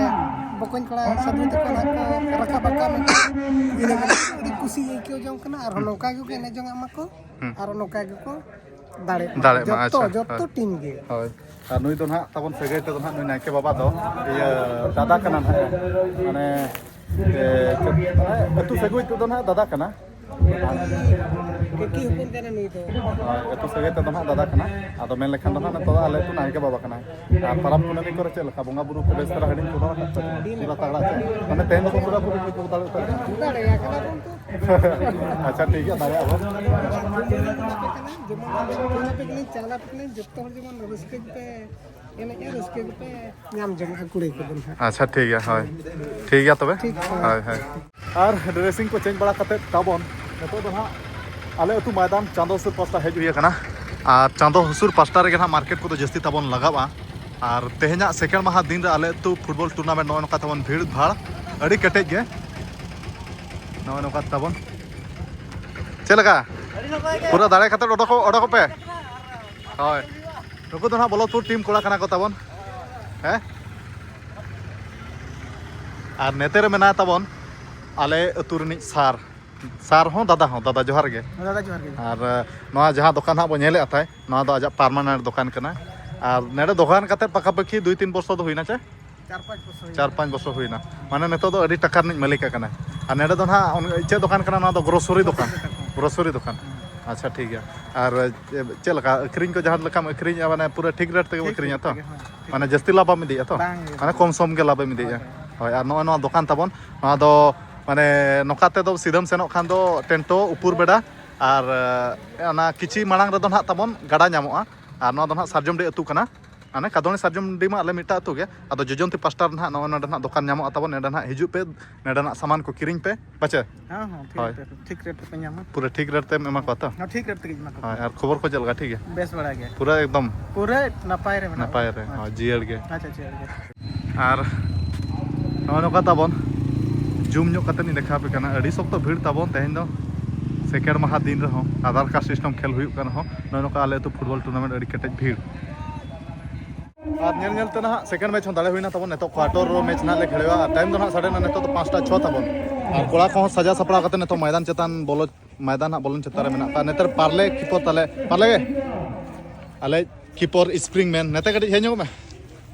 ᱵᱚᱠᱚᱧ ᱠᱚᱲᱟ ᱥᱟᱹᱫᱷᱩ ᱛᱟᱠᱚ ᱱᱟᱦᱟᱜ ᱠᱚ ᱨᱟᱠᱟᱵ ᱟᱠᱟᱫ ᱢᱮᱱᱛᱮ ᱤᱱᱟᱹ ᱜᱮ ᱟᱹᱰᱤ ᱠᱩᱥᱤ ᱟᱹᱭᱠᱟᱹᱣ ᱡᱚᱝ ᱠᱟᱱᱟ᱾ ᱟᱨᱦᱚᱸ ᱱᱚᱝᱠᱟ ᱜᱮᱠᱚ ᱮᱱᱮᱡ ᱡᱚᱝ ᱟᱜ ᱢᱟᱠᱚ᱾ ᱦᱩᱸ᱾ ᱟᱨ ᱱᱚᱝᱠᱟ ᱜᱮᱠᱚ ᱫᱟᱲᱮᱜ ᱢᱟ᱾ ᱫᱟᱲᱮᱜ ᱢᱟ, ᱡᱚᱛᱚ, ᱟᱪᱪᱷᱟ, ᱡᱚᱛᱚ ᱦᱳᱭ᱾ ᱴᱤᱢ ᱜᱮ᱾ ᱦᱳᱭ᱾ ᱟᱨ ᱱᱩᱭ ᱫᱚ ᱱᱟᱦᱟᱜ ᱛᱟᱵᱚᱱ ᱥᱟᱹᱜᱟᱹᱭ ᱛᱮᱫᱚ ᱱᱟᱦᱟᱜ ᱱᱩᱭ ᱱᱟᱭᱠᱮ ᱵᱟᱵᱟ ᱫᱚ ᱤᱭᱟᱹ ᱫᱟᱫᱟ ᱠᱟᱱᱟ ᱱᱟᱦᱟᱜ᱾ ᱢᱟᱱᱮ, ᱮ, ᱪᱮᱫ, ᱢᱟᱱᱮ ᱟᱹᱛᱩ ᱥᱟᱹᱜᱟᱹᱭ ᱛᱮᱫᱚ ᱱᱟᱦᱟᱜ ᱫᱟᱫᱟ ᱠᱟᱱᱟ᱾ ᱠᱟᱹᱠᱤ ᱦᱚᱯᱚᱱ ᱠᱟᱱᱟ ᱱᱩᱭ ᱫᱚ᱾ ᱦᱳᱭ, ᱟᱹᱛᱩ ᱥᱟᱹᱜᱟᱹᱭ ᱛᱮᱫᱚ ᱱᱟᱦᱟᱜ ᱫᱟᱫᱟ ᱠᱟᱱᱟ᱾ ᱟᱫᱚ ᱢᱮᱱ ᱞᱮᱠᱷᱟᱱ ᱫᱚ ᱱᱟᱦᱟᱜ ᱱᱤᱛᱚᱜ ᱫᱚ ᱟᱞᱮ ᱟᱹᱛᱩ ᱱᱟᱭᱠᱮ ᱵᱟᱵᱟ ᱠᱟᱱᱟᱭ᱾ ᱟᱨ ᱯᱟᱨᱟᱵᱽ ᱠᱩᱱᱟᱹᱢᱤ ᱠᱚᱨᱮ ᱪᱮᱫ ᱞᱮᱠᱟ ᱵᱚᱸᱜᱟ ᱵᱩᱨᱩ ᱠᱚ ᱵᱮᱥ ᱫᱷᱟᱨᱟ ᱦᱟᱺᱰᱤ ᱠᱚ ᱫᱚᱦᱚ ᱟᱠᱟᱫ ᱠᱚᱣᱟ? ᱟᱹᱰᱤ ᱯᱩᱨᱟᱹ ᱛᱟᱜᱲᱟ ᱪᱮ? ᱢᱟᱱᱮ ᱛᱮᱦᱮᱧ ᱫᱚᱠᱚ ᱯᱩᱨᱟᱹ ᱯᱩᱨᱤ ᱠᱚ ᱫᱟᱲᱮ ᱩᱛᱟᱹᱨ ᱠᱟᱱᱟ᱾ ᱫᱟᱲᱮᱭᱟᱜ ᱠᱟᱱᱟ ᱵᱚᱱ ᱛᱚ᱾ ᱟᱪᱪᱷᱟ, ᱴᱷᱤᱠ ᱜᱮᱭᱟ, ᱫᱟᱲᱮᱭᱟᱜ ᱟᱵᱚᱱ᱾ ᱡᱮᱢᱚᱱ ᱟᱯᱮ ᱠᱟᱱᱟ, ᱡᱮᱢᱚᱱ ᱟᱯᱮ ᱠᱟᱱᱟ, ᱡᱚᱛᱚ ᱦᱚᱲ ᱡᱮᱢᱚᱱ ᱨᱟᱹᱥᱠᱟᱹ ᱜᱮᱯᱮ ᱮᱱᱮᱡᱼᱟ, ᱨᱟᱹᱥᱠᱟᱹ ᱜᱮᱯᱮ ᱧᱟᱢ ᱡᱚᱝᱟ ᱠᱩᱲᱟᱹᱭ ᱠᱚᱫᱚ ᱱᱟᱦᱟᱜ᱾ ᱟᱪᱪᱷᱟ, ᱴᱷᱤᱠ ᱜᱮᱭᱟ, ᱦᱳᱭ᱾ ᱴᱷᱤᱠ ᱜᱮᱭᱟ ᱛᱚᱵᱮ᱾ ᱴᱷᱤᱠ ᱜᱮᱭᱟ᱾ ᱦᱳᱭ, ᱦᱳᱭ᱾ ᱟᱨ ᱰᱨᱮᱥᱤᱝ ᱠᱚ ᱪᱮᱧᱡᱽ ᱵᱟᱲᱟ ᱠᱟᱛᱮᱫ ᱛᱟᱵᱚᱱ ᱱᱤᱛᱚᱜ ᱫᱚ ᱱᱟᱦᱟᱜ ᱟᱞᱮ ᱟᱹᱛᱩ ᱢᱚᱭᱫᱟᱱ ᱪᱟᱸᱫᱚ ᱥᱩᱨ ᱯᱟᱥᱴᱟ ᱦᱮᱡ ᱦᱩᱭ ᱟᱠᱟᱱᱟ᱾ ᱟᱨ ᱪᱟᱸᱫᱚ ᱦᱩᱥᱩᱨ ᱯᱟᱥᱴᱟ ᱨᱮᱜᱮ ᱱᱟᱦᱟᱜ ᱢᱟᱨᱠᱮᱴ ᱠᱚᱫᱚ ᱡᱟᱹᱥᱛᱤ ᱛᱟᱵᱚᱱ ᱞᱟᱜᱟᱜᱼᱟ᱾ ᱟᱨ ᱛᱮᱦᱮᱧᱟᱜ ᱥᱮᱠᱮᱱᱰ ᱢᱟᱦᱟ ᱫᱤᱱ ᱨᱮ ᱟᱞᱮ ᱟᱹᱛᱩ ᱯᱷᱩᱴᱵᱚᱞ ᱴᱩᱨᱱᱟᱢᱮᱱᱴ ᱱᱚᱜᱼᱚᱭ ᱱᱚᱝᱠᱟ ᱛᱟᱵᱚᱱ ᱵᱷᱤᱲ ᱵᱷᱟᱲ ᱟᱹᱰᱤ ᱠᱮᱴᱮᱡ ᱜᱮ᱾ ᱱᱚᱜᱼᱚᱭ ᱱᱚᱝᱠᱟ ᱛᱟᱵᱚᱱ᱾ ᱪᱮᱫ ᱞᱮᱠᱟ? ᱯᱩᱨᱟᱹ ᱫᱟᱲᱮ ᱠᱟᱛᱮ ᱚᱰᱚᱠᱚᱜ, ᱚᱰᱚᱠᱚᱜ ᱯᱮ᱾ ᱦᱳᱭ, ᱱᱩᱠᱩ ᱫᱚ ᱱᱟᱦᱟᱜ ᱵᱚᱞᱚᱛᱯᱩᱨ ᱴᱤᱢ ᱠᱚᱲᱟ ᱠᱟᱱᱟ ᱠᱚ ᱛᱟᱵᱚᱱ᱾ ᱦᱮᱸ, ᱟᱨ ᱱᱮᱛᱮ ᱨᱮ ᱢᱮᱱᱟᱭ ᱛᱟᱵᱚᱱ ᱟᱞᱮ ᱟᱹᱛᱩ ᱨᱤᱱᱤᱡ ᱥᱟᱨ᱾ ᱥᱟᱨ ᱦᱚᱸ, ᱫᱟᱫᱟ ᱦᱚᱸ᱾ ᱫᱟᱫᱟ, ᱡᱚᱦᱟᱨ ᱜᱮ᱾ ᱫᱟᱫᱟ, ᱡᱚᱦᱟᱨ ᱜᱮ᱾ ᱟᱨ ᱱᱚᱣᱟ ᱡᱟᱦᱟᱸ ᱫᱚᱠᱟᱱ ᱦᱟᱸᱜ ᱵᱚᱱ ᱧᱮᱞᱮᱫ ᱛᱟᱦᱮᱸ, ᱱᱚᱣᱟ ᱫᱚ ᱟᱡᱟᱜ ᱯᱟᱨᱢᱟᱱᱮᱱᱴ ᱫᱚᱠᱟᱱ ᱠᱟᱱᱟ᱾ ᱟᱨ ᱱᱚᱰᱮ ᱫᱚᱠᱟᱱ ᱠᱟᱛᱮ ᱯᱟᱠᱟᱯᱟᱠᱤ ᱫᱩᱭ ᱛᱤᱱ ᱵᱚᱨᱥᱚ ᱫᱚ ᱦᱩᱭᱱᱟ ᱪᱮ? ᱪᱟᱨ ᱯᱟᱸᱪ ᱵᱚᱪᱷᱚᱨ ᱦᱩᱭᱱᱟ᱾ ᱪᱟᱨ ᱯᱟᱸᱪ ᱵᱚᱪᱷᱚᱨ ᱦᱩᱭᱱᱟ᱾ ᱢᱟᱱᱮ ᱱᱤᱛᱚᱜ ᱫᱚ ᱟᱹᱰᱤ ᱴᱟᱠᱟ ᱨᱤᱱᱤᱡ ᱢᱟᱹᱞᱤᱠ ᱟᱠᱟᱱᱟᱭ᱾ ᱟᱨ ᱱᱚᱰᱮ ᱫᱚ ᱱᱟᱦᱟᱜ ᱩᱱ-, ᱪᱮᱫ ᱫᱚᱠᱟᱱ ᱠᱟᱱᱟ? ᱱᱚᱣᱟ ᱫᱚ ᱜᱨᱳᱥᱟᱨᱤ ᱫᱚᱠᱟᱱ᱾ ᱜᱨᱳᱥᱟᱨᱤ ᱫᱚᱠᱟᱱ᱾ ᱦᱩᱸ᱾ ᱟᱪᱪᱷᱟ, ᱴᱷᱤᱠ ᱜᱮᱭᱟ᱾ ᱟᱨ ᱪᱮᱫ ᱞᱮᱠᱟ ᱟᱹᱠᱷᱨᱤᱧ ᱠᱚ, ᱡᱟᱦᱟᱸ ᱞᱮᱠᱟᱢ ᱟᱹᱠᱷᱨᱤᱧᱮᱜᱼᱟ, ᱢᱟᱱᱮ ᱯᱩᱨᱟᱹ ᱴᱷᱤᱠ ᱨᱮᱴ ᱛᱮᱜᱮᱢ ᱴᱷᱤᱠ ᱟᱹᱠᱷᱨᱤᱧᱟ ᱨᱮᱴ ᱛᱚ? ᱛᱮᱜᱮ, ᱦᱳᱭ, ᱴᱷᱤᱠ ᱢᱟᱱᱮ ᱨᱮᱴ᱾ ᱡᱟᱹᱥᱛᱤ ᱞᱟᱵᱷ ᱵᱟᱢ ᱤᱫᱤᱭᱮᱜᱼᱟ ᱛᱚ? ᱵᱟᱝ ᱜᱮ᱾ ᱢᱟᱱᱮ ᱠᱚᱢ ᱥᱚᱢ ᱜᱮ ᱞᱟᱵᱷ ᱮᱢ ᱤᱫᱤᱭᱮᱜᱼᱟ᱾ ᱦᱳᱭ, ᱦᱳᱭ᱾ ᱦᱳᱭ, ᱟᱨ ᱱᱚᱜᱼᱚᱭ ᱱᱚᱣᱟ ᱫᱚᱠᱟᱱ ᱛᱟᱵᱚᱱ, ᱱᱚᱣᱟ ᱫᱚ ᱢᱟᱱᱮ ᱱᱚᱝᱠᱟ ᱛᱮᱫᱚ ᱥᱤᱫᱷᱟᱹᱢ ᱥᱮᱱᱚᱜ ᱠᱷᱟᱱ ᱫᱚ ᱴᱮᱱᱴᱳ ᱩᱯᱩᱨ ᱵᱮᱰᱟ, ᱟᱨ ᱚᱱᱟ ᱠᱤᱪᱷᱤ ᱢᱟᱲᱟᱝ ᱨᱮᱫᱚ ᱱᱟᱦᱟᱜ ᱛᱟᱵᱚᱱ ᱜᱟᱰᱟ ᱧᱟᱢᱚᱜᱼᱟ᱾ ᱟᱨ ᱱᱚᱣᱟ ᱫᱚ ᱱᱟᱦᱟᱜ ᱥᱟᱨᱡᱚᱢᱰᱤ ᱟᱹᱛᱩ ᱠᱟᱱᱟ᱾ ᱢᱟᱱᱮ ᱠᱟᱫᱚᱱᱤ ᱥᱟᱨᱡᱚᱢᱰᱤ ᱢᱟ ᱟᱞᱮ ᱢᱤᱫᱴᱟᱝ ᱟᱹᱛᱩ ᱜᱮ, ᱟᱫᱚ ᱡᱚᱡᱚᱱᱛᱤ ᱯᱟᱥᱴᱟ ᱨᱮ ᱱᱟᱦᱟᱜ ᱱᱚᱜᱼᱚᱭ ᱱᱚᱰᱮ ᱱᱟᱦᱟᱜ ᱫᱚᱠᱟᱱ ᱧᱟᱢᱚᱜᱼᱟ ᱛᱟᱵᱚᱱ᱾ ᱱᱚᱰᱮ ᱱᱟᱦᱟᱜ ᱦᱤᱡᱩᱜ ᱯᱮ, ᱱᱚᱰᱮ ᱱᱟᱦᱟᱜ ᱥᱟᱢᱟᱱ ᱠᱚ ᱠᱤᱨᱤᱧ ᱯᱮ, ᱯᱟᱪᱮ? ᱦᱮᱸ, ᱦᱮᱸ, ᱴᱷᱤᱠ ᱦᱳᱭ᱾ ᱨᱮᱴ, ᱴᱷᱤᱠ ᱨᱮᱴ ᱯᱮ ᱧᱟᱢᱟ᱾ ᱯᱩᱨᱟᱹ ᱴᱷᱤᱠ ᱨᱮᱴ ᱛᱮᱢ ᱮᱢᱟ ᱠᱚᱣᱟ ᱛᱚ? ᱦᱮᱸ, ᱴᱷᱤᱠ ᱨᱮᱴ ᱛᱮᱜᱮᱧ ᱮᱢᱟ ᱠᱚᱣᱟ᱾ ᱦᱳᱭ, ᱟᱨ ᱠᱷᱚᱵᱚᱨ ᱠᱚ ᱪᱮᱫ ᱞᱮᱠᱟ? ᱴᱷᱤᱠ ᱜᱮᱭᱟ? ᱵᱮᱥ ᱵᱟᱲᱟ ᱜᱮ᱾ ᱯᱩᱨᱟᱹ ᱮᱠᱫᱚᱢ ᱯᱩᱨᱟᱹ ᱱᱟᱯᱟᱭ ᱨᱮ ᱢᱮᱱᱟᱜ ᱱᱟᱯᱟᱭ ᱠᱚᱣᱟ᱾ ᱨᱮ, ᱦᱳᱭ, ᱟᱪᱪᱷᱟ᱾ ᱡᱤᱭᱟᱹᱲ ᱜᱮ᱾ ᱟᱪᱪᱷᱟ, ᱡᱤᱭᱟᱹᱲ ᱜᱮ᱾ ᱟᱨ ᱱᱚᱜᱼᱚᱭ ᱱᱚᱝᱠᱟ ᱛᱟᱵᱚᱱ ᱡᱩᱢ ᱧᱚᱜ ᱠᱟᱛᱮ ᱤᱧ ᱫᱮᱠᱷᱟᱣ ᱟᱯᱮ ᱠᱟᱱᱟ᱾ ᱟᱹᱰᱤ ᱥᱚᱠᱛᱚ ᱵᱷᱤᱲ ᱛᱟᱵᱚᱱ ᱛᱮᱦᱮᱧ ᱫᱚ, ᱥᱮᱠᱮᱱᱰ ᱢᱟᱦᱟ ᱫᱤᱱ ᱨᱮᱦᱚᱸ, ᱟᱫᱷᱟᱨ ᱠᱟᱨᱰ ᱥᱤᱥᱴᱮᱢ ᱠᱷᱮᱞ ᱦᱩᱭᱩᱜ ᱠᱟᱱ ᱨᱮᱦᱚᱸ, ᱱᱚᱜᱼᱚᱭ ᱱᱚᱝᱠᱟ ᱟᱞᱮ ᱟᱹᱛᱩ ᱯᱷᱩᱴᱵᱚᱞ ᱴᱩᱨᱱᱟᱢᱮᱱᱴ ᱟᱹᱰᱤ ᱠᱮᱴᱮᱡ ᱵᱷᱤᱲ᱾ ᱟᱨ ᱧᱮᱞ ᱧᱮᱞ ᱛᱮ ᱱᱟᱦᱟᱜ ᱥᱮᱠᱮᱱᱰ ᱢᱮᱪ ᱦᱚᱸ ᱫᱟᱲᱮ ᱦᱩᱭᱱᱟ ᱛᱟᱵᱚᱱ᱾ ᱱᱤᱛᱚᱜ ᱠᱚᱣᱟᱴᱚᱨ ᱢᱮᱪ ᱱᱟᱦᱟᱜ ᱞᱮ ᱠᱷᱮᱞᱳᱜᱼᱟ᱾ ᱟᱨ ᱴᱟᱭᱤᱢ ᱫᱚ ᱱᱟᱦᱟᱜ ᱥᱟᱰᱮᱱᱟ ᱱᱤᱛᱚᱜ ᱫᱚ ᱯᱟᱸᱪᱴᱟ ᱪᱷᱚ ᱛᱟᱵᱚᱱ᱾ ᱟᱨ ᱠᱚᱲᱟ ᱠᱚᱦᱚᱸ ᱥᱟᱡᱟᱣ ᱥᱟᱯᱲᱟᱣ ᱠᱟᱛᱮ ᱱᱤᱛᱚᱜ ᱢᱚᱭᱫᱟᱱ ᱪᱮᱛᱟᱱ ᱵᱚᱞᱚ, ᱢᱚᱭᱫᱟᱱ ᱦᱟᱸᱜ ᱵᱚᱞᱚᱱ ᱪᱮᱛᱟᱱ ᱨᱮ ᱢᱮᱱᱟᱜ ᱠᱚᱣᱟ᱾ ᱱᱮᱛᱟᱨ ᱯᱟᱨᱞᱮ ᱠᱤᱯᱚᱨ ᱛᱟᱞᱮ, ᱯᱟᱨᱞᱮ ᱜᱮ᱾ ᱟᱞᱮ ᱠᱤᱯᱚᱨ ᱥᱯᱨᱤᱝ ᱢᱮᱱ, ᱱᱮᱛᱮ ᱠᱟᱹᱴᱤᱡ ᱦᱮᱡ ᱧᱚᱜᱚᱜ ᱢᱮ᱾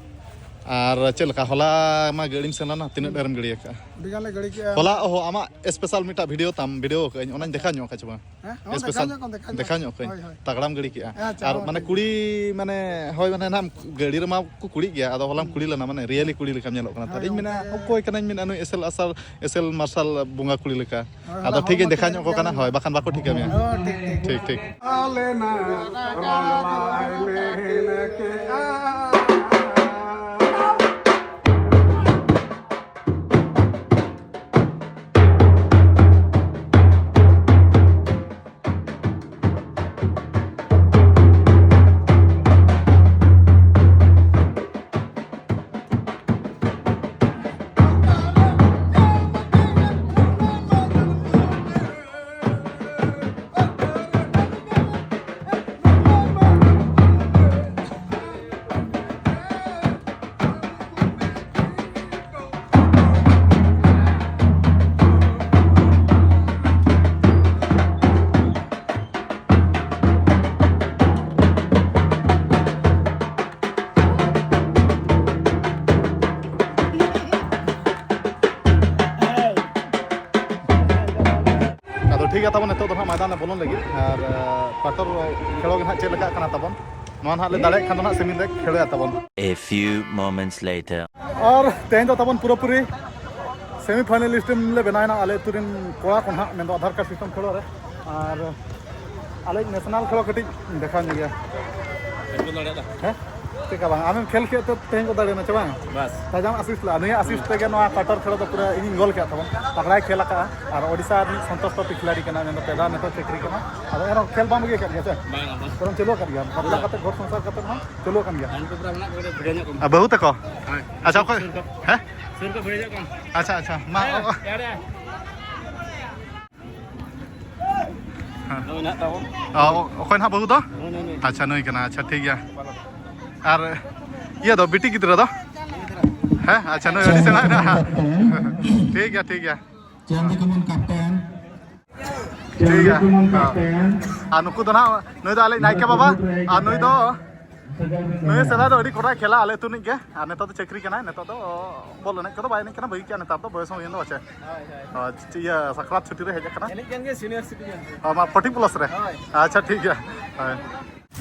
ᱟᱨ ᱪᱮᱫ ᱞᱮᱠᱟ, ᱦᱚᱞᱟ ᱢᱟ ᱜᱟᱹᱲᱤᱢ ᱥᱮᱱ ᱞᱮᱱᱟ, ᱛᱤᱱᱟᱹᱜ ᱰᱷᱮᱨᱮᱢ ᱜᱟᱹᱲᱤ ᱟᱠᱟᱫᱼᱟ? ᱟᱹᱰᱤ ᱜᱟᱱ ᱞᱮ ᱜᱟᱹᱲᱤ ᱠᱮᱜᱼᱟ᱾ ᱦᱚᱞᱟ, ᱚᱦᱚ, ᱟᱢᱟᱜ ᱥᱯᱮᱥᱟᱞ ᱢᱤᱫᱴᱟᱝ ᱵᱷᱤᱰᱤᱭᱳ ᱛᱟᱢ, ᱵᱷᱤᱰᱤᱭᱳ ᱟᱠᱟᱫᱟᱹᱧ, ᱚᱱᱟᱧ ᱫᱮᱠᱷᱟᱣ ᱧᱚᱜ ᱠᱟᱜ ᱪᱮ ᱵᱟᱝ? ᱦᱮᱸ? ᱦᱚᱸ, ᱫᱮᱠᱷᱟᱣ ᱥᱯᱮᱥᱟᱞ ᱧᱚᱜ ᱠᱚᱢ, ᱫᱮᱠᱷᱟᱣ ᱫᱮᱠᱷᱟᱣ ᱧᱚᱜ ᱧᱚᱜ ᱠᱟᱜ ᱟᱹᱧ᱾ ᱦᱳᱭ, ᱦᱳᱭ᱾ ᱛᱟᱜᱲᱟᱢ ᱜᱟᱹᱲᱤ ᱠᱮᱜᱼᱟ᱾ ᱟᱪᱪᱷᱟ, ᱟᱨ ᱦᱚᱸ, ᱢᱟᱱᱮ ᱴᱷᱤᱠ ᱠᱩᱲᱤ, ᱜᱮᱭᱟ᱾ ᱢᱟᱱᱮ, ᱦᱳᱭ, ᱢᱟᱱᱮ ᱱᱟᱦᱟᱜ ᱜᱟᱹᱲᱤ ᱨᱮᱢᱟ ᱠᱚ ᱠᱩᱲᱤᱜ ᱜᱮᱭᱟ, ᱟᱫᱚ ᱦᱚᱞᱟᱢ ᱠᱩᱲᱤ ᱞᱮᱱᱟ, ᱢᱟᱱᱮ ᱨᱤᱭᱮᱞᱤ ᱠᱩᱲᱤ ᱞᱮᱠᱟᱢ ᱧᱮᱞᱚᱜ ᱠᱟᱱᱟ᱾ ᱦᱳᱭ, ᱛᱟᱦᱞᱮ ᱤᱧ ᱢᱮᱱᱟ, ᱚᱱᱠᱟ ᱜᱮ᱾ ᱚᱠᱚᱭ ᱠᱟᱱᱟᱧ ᱢᱮᱱᱟ, ᱱᱩᱭ ᱮᱥᱮᱞ ᱟᱥᱟᱞ, ᱮᱥᱮᱞ ᱢᱟᱨᱥᱟᱞ ᱵᱚᱸᱜᱟ ᱠᱩᱲᱤ ᱞᱮᱠᱟ᱾ ᱦᱳᱭ, ᱟᱫᱚ ᱦᱚᱞᱟ ᱴᱷᱤᱠ ᱜᱤᱧ ᱦᱚᱲᱢᱚ ᱫᱮᱠᱷᱟᱣ ᱛᱤᱱᱟᱹᱜ ᱧᱚᱜ ᱠᱚ ᱠᱟᱱᱟ, ᱡᱟᱝ ᱦᱳᱭ, ᱵᱟᱠᱷᱟᱱ ᱵᱟᱠᱚ ᱴᱷᱤᱠᱟᱹ ᱢᱮᱭᱟ᱾ ᱦᱳᱭ, ᱴᱷᱤᱠ, ᱴᱷᱤᱠ᱾ ᱴᱷᱤᱠ, ᱴᱷᱤᱠ᱾ ᱟᱞᱮ ᱱᱟ ᱨᱚᱝᱞᱟᱭ ᱢᱮᱱ ᱠᱮᱜᱼᱟ᱾ ᱴᱷᱤᱠ ᱜᱮᱭᱟ ᱛᱟᱵᱚᱱ, ᱱᱤᱛᱚᱜ ᱫᱚ ᱦᱟᱸᱜ ᱢᱚᱭᱫᱟᱱ ᱨᱮ ᱵᱚᱞᱚᱱ ᱞᱟᱹᱜᱤᱫ᱾ ᱟᱨ ᱯᱟᱴᱚᱨ ᱠᱷᱮᱞᱳ ᱜᱮ ᱦᱟᱸᱜ ᱪᱮᱫ ᱞᱮᱠᱟᱜ ᱠᱟᱱᱟ ᱛᱟᱵᱚᱱ, ᱱᱚᱣᱟ ᱦᱟᱸᱜ ᱞᱮ ᱫᱟᱲᱮᱭᱟᱜ ᱠᱷᱟᱱ ᱫᱚ ᱦᱟᱸᱜ ᱥᱮᱢᱤ ᱨᱮ ᱠᱷᱮᱞᱳᱭᱟ ᱛᱟᱵᱚᱱ᱾ A few moments later. ᱟᱨ ᱛᱮᱦᱮᱧ ᱫᱚ ᱛᱟᱵᱚᱱ ᱯᱩᱨᱟᱹᱯᱩᱨᱤ ᱥᱮᱢᱤ ᱯᱷᱟᱭᱱᱟᱞᱤᱥᱴ ᱞᱮ ᱵᱮᱱᱟᱣ ᱮᱱᱟ ᱟᱞᱮ ᱟᱹᱛᱩ ᱨᱮᱱ ᱠᱚᱲᱟ ᱠᱚ ᱱᱟᱦᱟᱜ, ᱢᱮᱱᱫᱚ ᱟᱫᱷᱟᱨ ᱠᱟᱨᱰ ᱥᱤᱥᱴᱮᱢ ᱠᱷᱮᱞᱳ ᱨᱮ᱾ ᱟᱨ ᱟᱞᱮ ᱱᱮᱥᱱᱟᱞ ᱠᱷᱮᱞᱳ ᱠᱟᱹᱴᱤᱡ ᱫᱮᱠᱷᱟᱣ ᱧᱚᱜ ᱜᱮᱭᱟ᱾ ᱦᱮᱸ? ᱪᱮᱫ ᱠᱟ ᱵᱟᱝ? ᱟᱢᱮᱢ ᱠᱷᱮᱞ ᱠᱮᱫ ᱛᱮ ᱛᱮᱦᱮᱧ ᱠᱚ ᱫᱟᱲᱮᱭᱮᱱᱟ ᱪᱮ ᱵᱟᱝ? ᱵᱟᱥ᱾ ᱛᱟᱡᱟᱢ ᱟᱥᱤᱥ ᱞᱮᱫᱟ᱾ ᱱᱩᱭᱟᱜ ᱟᱥᱤᱥ ᱛᱮᱜᱮ ᱱᱚᱣᱟ ᱠᱚᱣᱟᱴᱟᱨ ᱠᱷᱮᱞᱳ ᱫᱚ ᱯᱩᱨᱟᱹ ᱤᱧᱤᱧ ᱜᱳᱞ ᱠᱮᱫ ᱛᱟᱵᱚᱱ᱾ ᱛᱟᱜᱲᱟᱭ ᱠᱷᱮᱞ ᱟᱠᱟᱫᱼᱟ᱾ ᱟᱨ ᱳᱰᱤᱥᱟ ᱨᱤᱱᱤᱡ ᱥᱚᱱᱛᱳᱥ ᱴᱨᱚᱯᱷᱤ ᱠᱷᱤᱞᱟᱲᱤ ᱠᱟᱱᱟ, ᱢᱮᱱᱫᱚ ᱯᱮ ᱫᱷᱟᱣ ᱱᱤᱛᱚᱜ ᱪᱟᱹᱠᱨᱤ ᱠᱟᱱᱟ᱾ ᱟᱫᱚ ᱮᱱᱨᱮᱦᱚᱸ ᱠᱷᱮᱞ ᱵᱟᱢ ᱵᱟᱹᱜᱤ ᱟᱠᱟᱫ ᱜᱮᱭᱟ ᱥᱮ? ᱵᱟᱝ, ᱵᱟᱝ᱾ ᱵᱚᱨᱚᱝ ᱪᱟᱹᱞᱩ ᱟᱠᱟᱫ ᱜᱮᱭᱟ᱾ ᱵᱟᱯᱞᱟ ᱠᱟᱛᱮ ᱜᱷᱚᱨ ᱥᱚᱝᱥᱟᱨ ᱠᱟᱛᱮ ᱦᱚᱸ ᱪᱟᱹᱞᱩ ᱟᱠᱟᱱ ᱜᱮᱭᱟ᱾ ᱟᱨ ᱵᱟᱹᱦᱩ ᱛᱟᱠᱚ? ᱦᱮᱸ᱾ ᱟᱪᱪᱷᱟ, ᱚᱠᱚᱭ? ᱦᱮᱸ? ᱟᱪᱪᱷᱟ, ᱟᱪᱪᱷᱟ᱾ ᱢᱟ, ᱚ, ᱚ᱾ ᱦᱮᱸ᱾ ᱚ, ᱚᱠᱚᱭ ᱱᱟᱦᱟᱜ ᱵᱟᱹᱦᱩ ᱫᱚ? ᱱᱩᱭ, ᱱᱩᱭ, ᱱᱩᱭ᱾ ᱟᱪᱪᱷᱟ, ᱱᱩᱭ ᱠᱟᱱᱟ᱾ ᱟᱪᱪᱷᱟ, ᱴᱷᱤᱠ ᱜᱮᱭᱟ᱾ ᱟᱨ ᱤᱭᱟᱹ ᱫᱚ, ᱵᱤᱴᱤ ᱜᱤᱫᱽᱨᱟᱹ ᱫᱚ? ᱦᱮᱸ, ᱟᱪᱪᱷᱟ, ᱱᱩᱭ ᱟᱹᱰᱤ ᱪᱮᱦᱨᱟ ᱦᱮᱱᱟᱜᱼᱟ᱾ ᱴᱷᱤᱠ ᱜᱮᱭᱟ, ᱴᱷᱤᱠ ᱜᱮᱭᱟ᱾ ᱪᱟᱸᱫ ᱠᱚ ᱢᱮᱱ ᱠᱟᱯᱴᱮᱱ᱾ ᱴᱷᱤᱠ ᱜᱮᱭᱟ᱾ ᱪᱟᱸᱫ ᱠᱚ ᱢᱮᱱ ᱠᱟᱯᱴᱮᱱ᱾ ᱟᱨ ᱱᱩᱠᱩ ᱫᱚ ᱱᱟᱦᱟᱜ, ᱱᱩᱭ ᱫᱚ ᱟᱞᱮ ᱱᱟᱭᱠᱮ ᱵᱟᱵᱟ, ᱟᱨ ᱱᱩᱭ ᱫᱚ, ᱱᱩᱭ ᱥᱮᱫᱟᱭ ᱫᱚ ᱟᱹᱰᱤ ᱠᱚᱴᱟᱭ ᱠᱷᱮᱞᱟ ᱟᱞᱮ ᱟᱹᱛᱩ ᱨᱤᱱᱤᱡ ᱜᱮ, ᱟᱨ ᱱᱤᱛᱚᱜ ᱫᱚ ᱪᱟᱹᱠᱨᱤ ᱠᱟᱱᱟᱭ, ᱱᱤᱛᱚᱜ ᱫᱚ ᱵᱚᱞ ᱮᱱᱮᱡ ᱠᱚᱫᱚ ᱵᱟᱭ ᱮᱱᱮᱡ ᱠᱟᱱᱟ, ᱵᱟᱹᱜᱤ ᱠᱮᱜᱼᱟ, ᱱᱮᱛᱟᱨ ᱫᱚ ᱵᱚᱭᱮᱥ ᱦᱚᱸ ᱦᱩᱭᱮᱱ ᱫᱚ ᱯᱟᱪᱮ᱾ ᱦᱳᱭ, ᱦᱳᱭ᱾ ᱟᱨ ᱪᱮᱫ ᱤᱭᱟᱹ ᱥᱟᱠᱨᱟᱛ ᱪᱷᱩᱴᱤ ᱨᱮ ᱦᱮᱡ ᱟᱠᱟᱱᱟ᱾ ᱮᱱᱮᱡ ᱠᱟᱱ ᱜᱮᱭᱟ ᱥᱤᱱᱤᱭᱟᱨ ᱥᱤᱴᱤᱡᱮᱱ᱾ ᱚ, ᱢᱟ ᱯᱷᱳᱨᱴᱤ ᱯᱞᱟᱥ ᱨᱮ᱾ ᱦᱳᱭ᱾ ᱟᱪᱪᱷᱟ, ᱴᱷᱤᱠ ᱜᱮᱭᱟ᱾ ᱦᱳᱭ᱾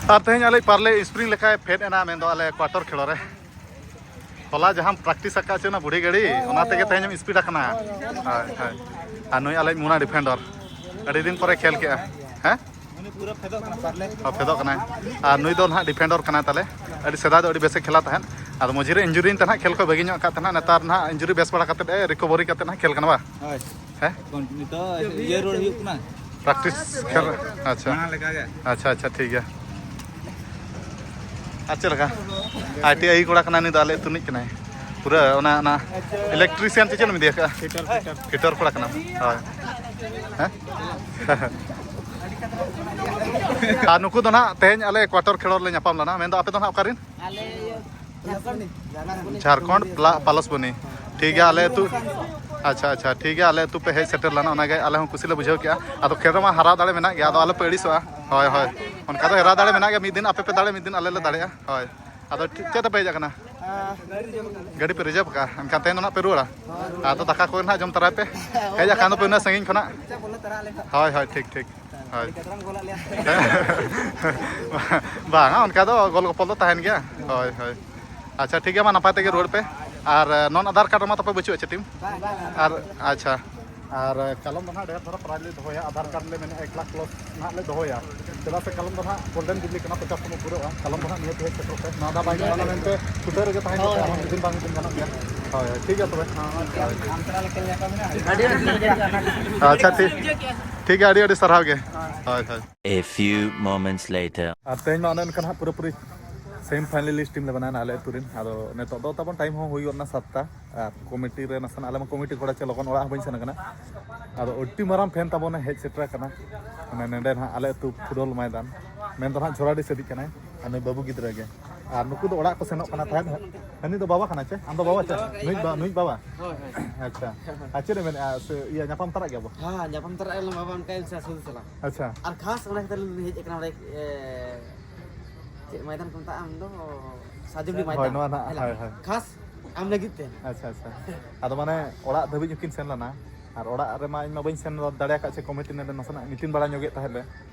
ᱟᱨ ᱛᱮᱦᱮᱧ ᱟᱞᱮ ᱯᱟᱨᱞᱮ ᱥᱯᱨᱤᱝ ᱞᱮᱠᱟᱭ ᱯᱷᱮᱰ ᱮᱱᱟ, ᱢᱮᱱᱫᱚ ᱟᱞᱮ ᱠᱚᱣᱟᱴᱟᱨ ᱠᱷᱮᱞᱳ ᱨᱮ᱾ ᱦᱚᱞᱟ ᱡᱟᱦᱟᱸᱢ ᱯᱨᱮᱠᱴᱤᱥ ᱟᱠᱟᱫ ᱪᱮ ᱚᱱᱟ ᱵᱩᱲᱦᱤ ᱜᱟᱹᱰᱤ, ᱦᱳᱭ, ᱚᱱᱟ ᱦᱳᱭ, ᱛᱮᱜᱮ ᱦᱳᱭ᱾ ᱛᱮᱦᱮᱧᱮᱢ ᱥᱯᱤᱰ ᱟᱠᱟᱱᱟ᱾ ᱦᱳᱭ, ᱦᱳᱭ᱾ ᱦᱳᱭ, ᱦᱳᱭ᱾ ᱟᱨ ᱱᱩᱭ ᱟᱞᱮ ᱢᱩᱱᱟ ᱰᱤᱯᱷᱮᱱᱰᱟᱨ, ᱟᱹᱰᱤ ᱫᱤᱱ ᱯᱚᱨᱮ ᱠᱷᱮᱞ ᱠᱮᱜᱼᱟ᱾ ᱦᱮᱸ? ᱩᱱᱤ ᱯᱩᱨᱟᱹ ᱯᱷᱮᱫᱚᱜ ᱠᱟᱱᱟ, ᱯᱟᱨᱞᱮ᱾ ᱦᱚᱸ, ᱯᱷᱮᱫᱚᱜ ᱠᱟᱱᱟᱭ᱾ ᱟᱨ ᱱᱩᱭ ᱫᱚ ᱱᱟᱦᱟᱜ ᱰᱤᱯᱷᱮᱱᱰᱟᱨ ᱠᱟᱱᱟᱭ ᱛᱟᱞᱮ᱾ ᱟᱹᱰᱤ ᱥᱮᱫᱟᱭ ᱫᱚ ᱟᱹᱰᱤ ᱵᱮᱥᱮ ᱠᱷᱮᱞᱟ ᱛᱟᱦᱮᱸᱫ, ᱟᱫᱚ ᱢᱚᱡᱽᱨᱮ ᱤᱱᱡᱩᱨᱤᱭᱮᱱ ᱛᱮ ᱱᱟᱦᱟᱜ ᱠᱷᱮᱞ ᱠᱷᱚᱱ ᱵᱟᱹᱜᱤ ᱧᱚᱜ ᱟᱠᱟᱫ ᱛᱟᱦᱮᱱᱟ᱾ ᱱᱮᱛᱟᱨ ᱱᱟᱦᱟᱜ ᱤᱱᱡᱩᱨᱤ ᱵᱮᱥ ᱵᱟᱲᱟ ᱠᱟᱛᱮᱫ ᱮ ᱨᱤᱠᱳᱵᱷᱟᱨᱤ ᱠᱟᱛᱮᱫ ᱱᱟᱦᱟᱜ ᱠᱷᱮᱞ ᱠᱟᱱᱟ ᱵᱟ? ᱦᱳᱭ᱾ ᱦᱮᱸ? ᱱᱤᱛᱚᱜ ᱤᱭᱟᱹ ᱨᱩᱣᱟᱹᱲ ᱦᱩᱭᱩᱜ ᱠᱟᱱᱟ᱾ ᱯᱨᱮᱠᱴᱤᱥ ᱠᱷᱮᱞ ᱨᱮ? ᱟᱪᱪᱷᱟ᱾ ᱢᱟᱲᱟᱝ ᱞᱮᱠᱟ ᱜᱮ᱾ ᱟᱪᱪᱷᱟ, ᱟᱪᱪᱷᱟ, ᱴᱷᱤᱠ ᱜᱮᱭᱟ᱾ ᱟᱨ ᱪᱮᱫ ᱞᱮᱠᱟ? ᱟᱭ ᱴᱤ ᱟᱭ ᱠᱚᱲᱟ ᱠᱟᱱᱟᱭ ᱱᱩᱭ ᱫᱚ, ᱟᱞᱮ ᱟᱹᱛᱩ ᱨᱤᱱᱤᱡ ᱠᱟᱱᱟᱭ᱾ ᱯᱩᱨᱟᱹ ᱚᱱᱟ, ᱚᱱᱟ ᱤᱞᱮᱠᱴᱨᱤᱥᱤᱭᱟᱱ ᱪᱮ ᱪᱮᱫ ᱮᱢ ᱤᱫᱤ ᱟᱠᱟᱫᱼᱟ? ᱯᱷᱤᱴᱟᱨ, ᱯᱷᱤᱴᱟᱨ᱾ ᱯᱷᱤᱴᱟᱨ ᱠᱚᱲᱟ ᱠᱟᱱᱟᱢ? ᱦᱳᱭ᱾ ᱦᱮᱸ? ᱟᱨ ᱱᱩᱠᱩ ᱫᱚ ᱱᱟᱦᱟᱜ ᱛᱮᱦᱮᱧ ᱟᱞᱮ ᱠᱚᱣᱟᱴᱟᱨ ᱠᱷᱮᱞᱳᱰ ᱞᱮ ᱧᱟᱯᱟᱢ ᱞᱮᱱᱟ᱾ ᱢᱮᱱᱫᱚ ᱟᱯᱮ ᱫᱚ ᱱᱟᱦᱟᱜ ᱚᱠᱟ ᱨᱮᱱ? ᱟᱞᱮ ᱤᱭᱟᱹ ᱡᱷᱟᱲᱠᱷᱚᱸᱰ᱾ ᱡᱷᱟᱲᱠᱷᱚᱸᱰ ᱯᱞᱟ-, ᱯᱟᱞᱚᱥᱵᱚᱱᱤ᱾ ᱴᱷᱤᱠ ᱜᱮᱭᱟ, ᱟᱞᱮ ᱟᱹᱛᱩ᱾ ᱟᱪᱪᱷᱟ, ᱟᱪᱪᱷᱟ, ᱴᱷᱤᱠ ᱜᱮᱭᱟ, ᱟᱞᱮ ᱟᱹᱛᱩ ᱯᱮ ᱦᱮᱡ ᱥᱮᱴᱮᱨ ᱞᱮᱱᱟ, ᱚᱱᱟᱜᱮ ᱟᱞᱮ ᱦᱚᱸ ᱠᱩᱥᱤ ᱞᱮ ᱵᱩᱡᱷᱟᱹᱣ ᱠᱮᱜᱼᱟ᱾ ᱟᱫᱚ ᱠᱷᱮᱞ ᱨᱮᱢᱟ ᱦᱟᱨᱟᱣ ᱫᱟᱲᱮ ᱢᱮᱱᱟᱜ ᱜᱮᱭᱟ, ᱟᱫᱚ ᱟᱞᱚ ᱯᱮ ᱟᱹᱲᱤᱥᱚᱜᱼᱟ᱾ ᱦᱳᱭ, ᱦᱳᱭ, ᱚᱱᱠᱟ ᱫᱚ ᱦᱮᱨᱟᱣ ᱫᱟᱲᱮ ᱢᱮᱱᱟᱜ ᱜᱮᱭᱟ, ᱢᱤᱫ ᱫᱤᱱ ᱟᱯᱮ ᱯᱮ ᱫᱟᱲᱮ, ᱢᱤᱫ ᱫᱤᱱ ᱟᱞᱮ ᱞᱮ ᱫᱟᱲᱮᱜᱼᱟ᱾ ᱦᱳᱭ, ᱟᱫᱚ ᱴᱷᱤᱠ, ᱪᱮᱫ ᱛᱮᱯᱮ ᱦᱮᱡ ᱟᱠᱟᱱᱟ? ᱜᱟᱹᱰᱤ ᱯᱮ ᱨᱤᱡᱟᱹᱵᱷ ᱟᱠᱟᱫᱼᱟ, ᱮᱱᱠᱷᱟᱱ ᱛᱮᱦᱮᱧ ᱫᱚ ᱱᱟᱦᱟᱜ ᱯᱮ ᱨᱩᱣᱟᱹᱲᱟ? ᱟᱫᱚ ᱫᱟᱠᱟ ᱠᱚ ᱱᱟᱦᱟᱜ ᱡᱚᱢ ᱛᱚᱨᱟᱭ ᱯᱮ, ᱦᱮᱡ ᱟᱠᱟᱱ ᱫᱚᱯᱮ ᱩᱱᱟᱹᱜ ᱥᱟᱺᱜᱤᱧ ᱠᱷᱚᱱᱟᱜ᱾ ᱦᱳᱭ, ᱦᱳᱭ, ᱴᱷᱤᱠ, ᱴᱷᱤᱠ᱾ ᱦᱳᱭ᱾ ᱵᱟᱝᱟ, ᱚᱱᱠᱟ ᱫᱚ ᱜᱚᱞ ᱜᱚᱯᱚᱞ ᱫᱚ ᱛᱟᱦᱮᱱ ᱜᱮᱭᱟ᱾ ᱦᱳᱭ, ᱦᱳᱭ᱾ ᱟᱪᱪᱷᱟ, ᱴᱷᱤᱠ ᱜᱮᱭᱟ, ᱢᱟ ᱱᱟᱯᱟᱭ ᱛᱮᱜᱮ ᱨᱩᱣᱟᱹᱲ ᱯᱮ᱾ ᱟᱨ ᱱᱚᱱ ᱟᱫᱷᱟᱨ ᱠᱟᱨᱰ ᱨᱮᱢᱟ ᱛᱟᱯᱮ ᱵᱟᱹᱪᱩᱜᱼᱟ ᱪᱮ ᱴᱤᱢ? ᱟᱨ ᱟᱪᱪᱷᱟ, ᱟᱨ ᱠᱟᱞᱚᱢ ᱫᱚ ᱱᱟᱦᱟᱜ ᱰᱷᱮᱨ ᱫᱷᱟᱨᱟ ᱯᱨᱟᱭᱤᱡᱽ ᱞᱮ ᱫᱚᱦᱚᱭᱟ, ᱟᱫᱷᱟᱨ ᱠᱟᱨᱰ ᱞᱮ ᱢᱮᱱᱮᱫᱼᱟ ᱮᱠ ᱞᱟᱠᱷ ᱯᱞᱟᱥ ᱱᱟᱦᱟᱜ ᱞᱮ ᱫᱚᱦᱚᱭᱟ᱾ ᱪᱮᱫᱟᱜ ᱥᱮ ᱠᱟᱞᱚᱢ ᱫᱚ ᱱᱟᱦᱟᱜ ᱜᱳᱞᱰᱮᱱ ᱡᱩᱵᱽᱞᱤ ᱠᱟᱱᱟ, ᱯᱚᱪᱟᱥ ᱛᱚᱢᱚ ᱯᱩᱨᱟᱹᱜᱼᱟ᱾ ᱠᱟᱞᱚᱢ ᱫᱚ ᱱᱟᱦᱟᱜ ᱱᱤᱭᱟᱹ ᱛᱮ ᱦᱮᱡ ᱥᱮᱴᱮᱨᱚᱜ ᱯᱮ᱾ ᱱᱚᱣᱟ ᱫᱚ ᱵᱟᱭ ᱜᱟᱱᱚᱜᱼᱟ ᱢᱮᱱᱛᱮ ᱪᱷᱩᱴᱟᱹᱣ ᱨᱮᱜᱮ ᱛᱟᱦᱮᱸ ᱠᱟᱛᱮ ᱟᱨᱦᱚᱸ ᱢᱤᱫ ᱫᱤᱱ ᱵᱟᱝ ᱢᱤᱫ ᱫᱤᱱ ᱜᱟᱱᱚᱜ ᱜᱮᱭᱟ᱾ ᱦᱳᱭ, ᱦᱳᱭ, ᱴᱷᱤᱠ ᱜᱮᱭᱟ ᱛᱚᱵᱮ᱾ ᱟᱪᱪᱷᱟ, ᱴᱷᱤᱠ, ᱴᱷᱤᱠ ᱜᱮᱭᱟ, ᱟᱹᱰᱤ ᱟᱹᱰᱤ ᱥᱟᱨᱦᱟᱣ ᱜᱮ᱾ ᱦᱳᱭ, ᱦᱳᱭ᱾ A few moments later. ᱟᱨ ᱛᱮᱦᱮᱧ ᱢᱟ ᱚᱱᱮ ᱚᱱᱠᱟ ᱱᱟᱦᱟᱜ ᱯᱩᱨᱟᱹᱯᱩᱨᱤ semi finalist team ᱞᱮ ᱵᱮᱱᱟᱣᱮᱱᱟ ᱟᱞᱮ ᱟᱹᱛᱩ ᱨᱮᱱ᱾ ᱟᱫᱚ ᱱᱤᱛᱚᱜ ᱫᱚ ᱛᱟᱵᱚᱱ time ᱦᱚᱸ ᱦᱩᱭ ᱜᱚᱫ ᱮᱱᱟ ᱥᱟᱛᱴᱟ᱾ ᱟᱨ ᱠᱚᱢᱤᱴᱤ ᱨᱮ ᱱᱟᱥᱮᱱᱟᱜ, ᱟᱞᱮ ᱢᱟ ᱠᱚᱢᱤᱴᱤ ᱠᱚᱲᱟ ᱪᱮ ᱞᱚᱜᱚᱱ ᱚᱲᱟᱜ ᱦᱚᱸ ᱵᱟᱹᱧ ᱥᱮᱱ ᱟᱠᱟᱱᱟ᱾ ᱟᱫᱚ ᱟᱹᱰᱤ ᱢᱟᱨᱟᱝ fan ᱛᱟᱵᱚᱱᱮ ᱦᱮᱡ ᱥᱮᱴᱮᱨ ᱟᱠᱟᱱᱟ᱾ ᱢᱟᱱᱮ ᱱᱚᱸᱰᱮ ᱱᱟᱦᱟᱜ ᱟᱞᱮ ᱟᱹᱛᱩ ᱯᱷᱩᱴᱵᱚᱞ ᱢᱚᱭᱫᱟᱱ᱾ ᱢᱮᱱ ᱫᱚ ᱱᱟᱦᱟᱜ ᱡᱷᱚᱨᱟᱰᱤ ᱥᱮᱫᱤᱡ ᱠᱟᱱᱟᱭ᱾ ᱟᱨ ᱱᱩᱭ ᱵᱟᱹᱵᱩ ᱜᱤᱫᱽᱨᱟᱹ ᱜᱮ᱾ ᱟᱨ ᱱᱩᱠᱩ ᱫᱚ ᱚᱲᱟᱜ ᱠᱚ ᱥᱮᱱᱚᱜ ᱠᱟᱱᱟ ᱛᱟᱦᱮᱸᱫ᱾ ᱦᱟᱹᱱᱤ ᱫᱚ ᱵᱟᱵᱟ ᱠᱟᱱᱟ ᱪᱮ? ᱟᱢ ᱫᱚ ᱵᱟᱵᱟ ᱪᱮ? ᱱᱩᱭ ᱵᱟ-, ᱱᱩᱭ ᱵᱟᱵᱟ? ᱦᱳᱭ, ᱦᱳᱭ᱾ ᱟᱪᱪᱷᱟ᱾ ᱟᱨ ᱪᱮᱫ ᱮ ᱢᱮᱱᱮᱫᱼᱟ? ᱥᱮ ᱤᱭᱟᱹ ᱧᱟᱯᱟᱢ ᱛᱟᱨᱟᱜ ᱜᱮᱭᱟ ᱵᱚ? ᱦᱮᱸ, ᱧᱟᱯᱟᱢ ᱛᱟᱨᱟᱜ ᱟᱞᱟᱝ ᱵᱟᱵᱟ, ᱚᱱᱠᱟ ᱤᱧ ᱥᱟᱶ ᱥᱩᱫᱷᱩ ᱪᱟᱞᱟᱣ᱾ ᱟᱪᱪᱷᱟ᱾ ᱟᱨ ᱠᱷᱟᱥ ᱚᱱᱟ ᱠᱷᱟᱹᱛᱤᱨ ᱞᱤᱧ ᱦᱮᱡ ᱟᱠᱟᱱᱟ ᱚᱸᱰᱮ, ᱮ, ᱪᱮᱫ ᱢᱚᱭᱫᱟᱱ ᱠᱚ ᱢᱮᱛᱟᱜᱼᱟ ᱟᱢ ᱫᱚ? ᱥᱟᱨᱡᱚᱢᱰᱤ ᱦᱳᱭ, ᱢᱚᱭᱫᱟᱱ᱾ ᱱᱚᱣᱟ ᱱᱟᱦᱟᱜ, ᱦᱮᱞᱟ᱾ ᱦᱳᱭ, ᱦᱳᱭ᱾ ᱠᱷᱟᱥ ᱟᱢ ᱞᱟᱹᱜᱤᱫ ᱛᱮ᱾ ᱟᱪᱪᱷᱟ, ᱟᱪᱪᱷᱟ᱾ ᱟᱫᱚ ᱢᱟᱱᱮ ᱚᱲᱟᱜ ᱫᱷᱟᱹᱵᱤᱡ ᱦᱚᱸᱠᱤᱱ ᱥᱮᱱ ᱞᱮᱱᱟ᱾ ᱟᱨ ᱚᱲᱟᱜ ᱨᱮᱢᱟ ᱤᱧ ᱢᱟ ᱵᱟᱹᱧ ᱥᱮᱱ ᱫᱟᱲᱮ ᱟᱠᱟᱫ ᱪᱮ, ᱠᱚᱢᱤᱴᱤ ᱱᱚᱰᱮ ᱱᱟᱥᱮᱱᱟᱜ meeting ᱵᱟᱲᱟ ᱧᱚᱜᱮᱫ ᱛᱟᱦᱮᱸᱫ ᱞᱮ᱾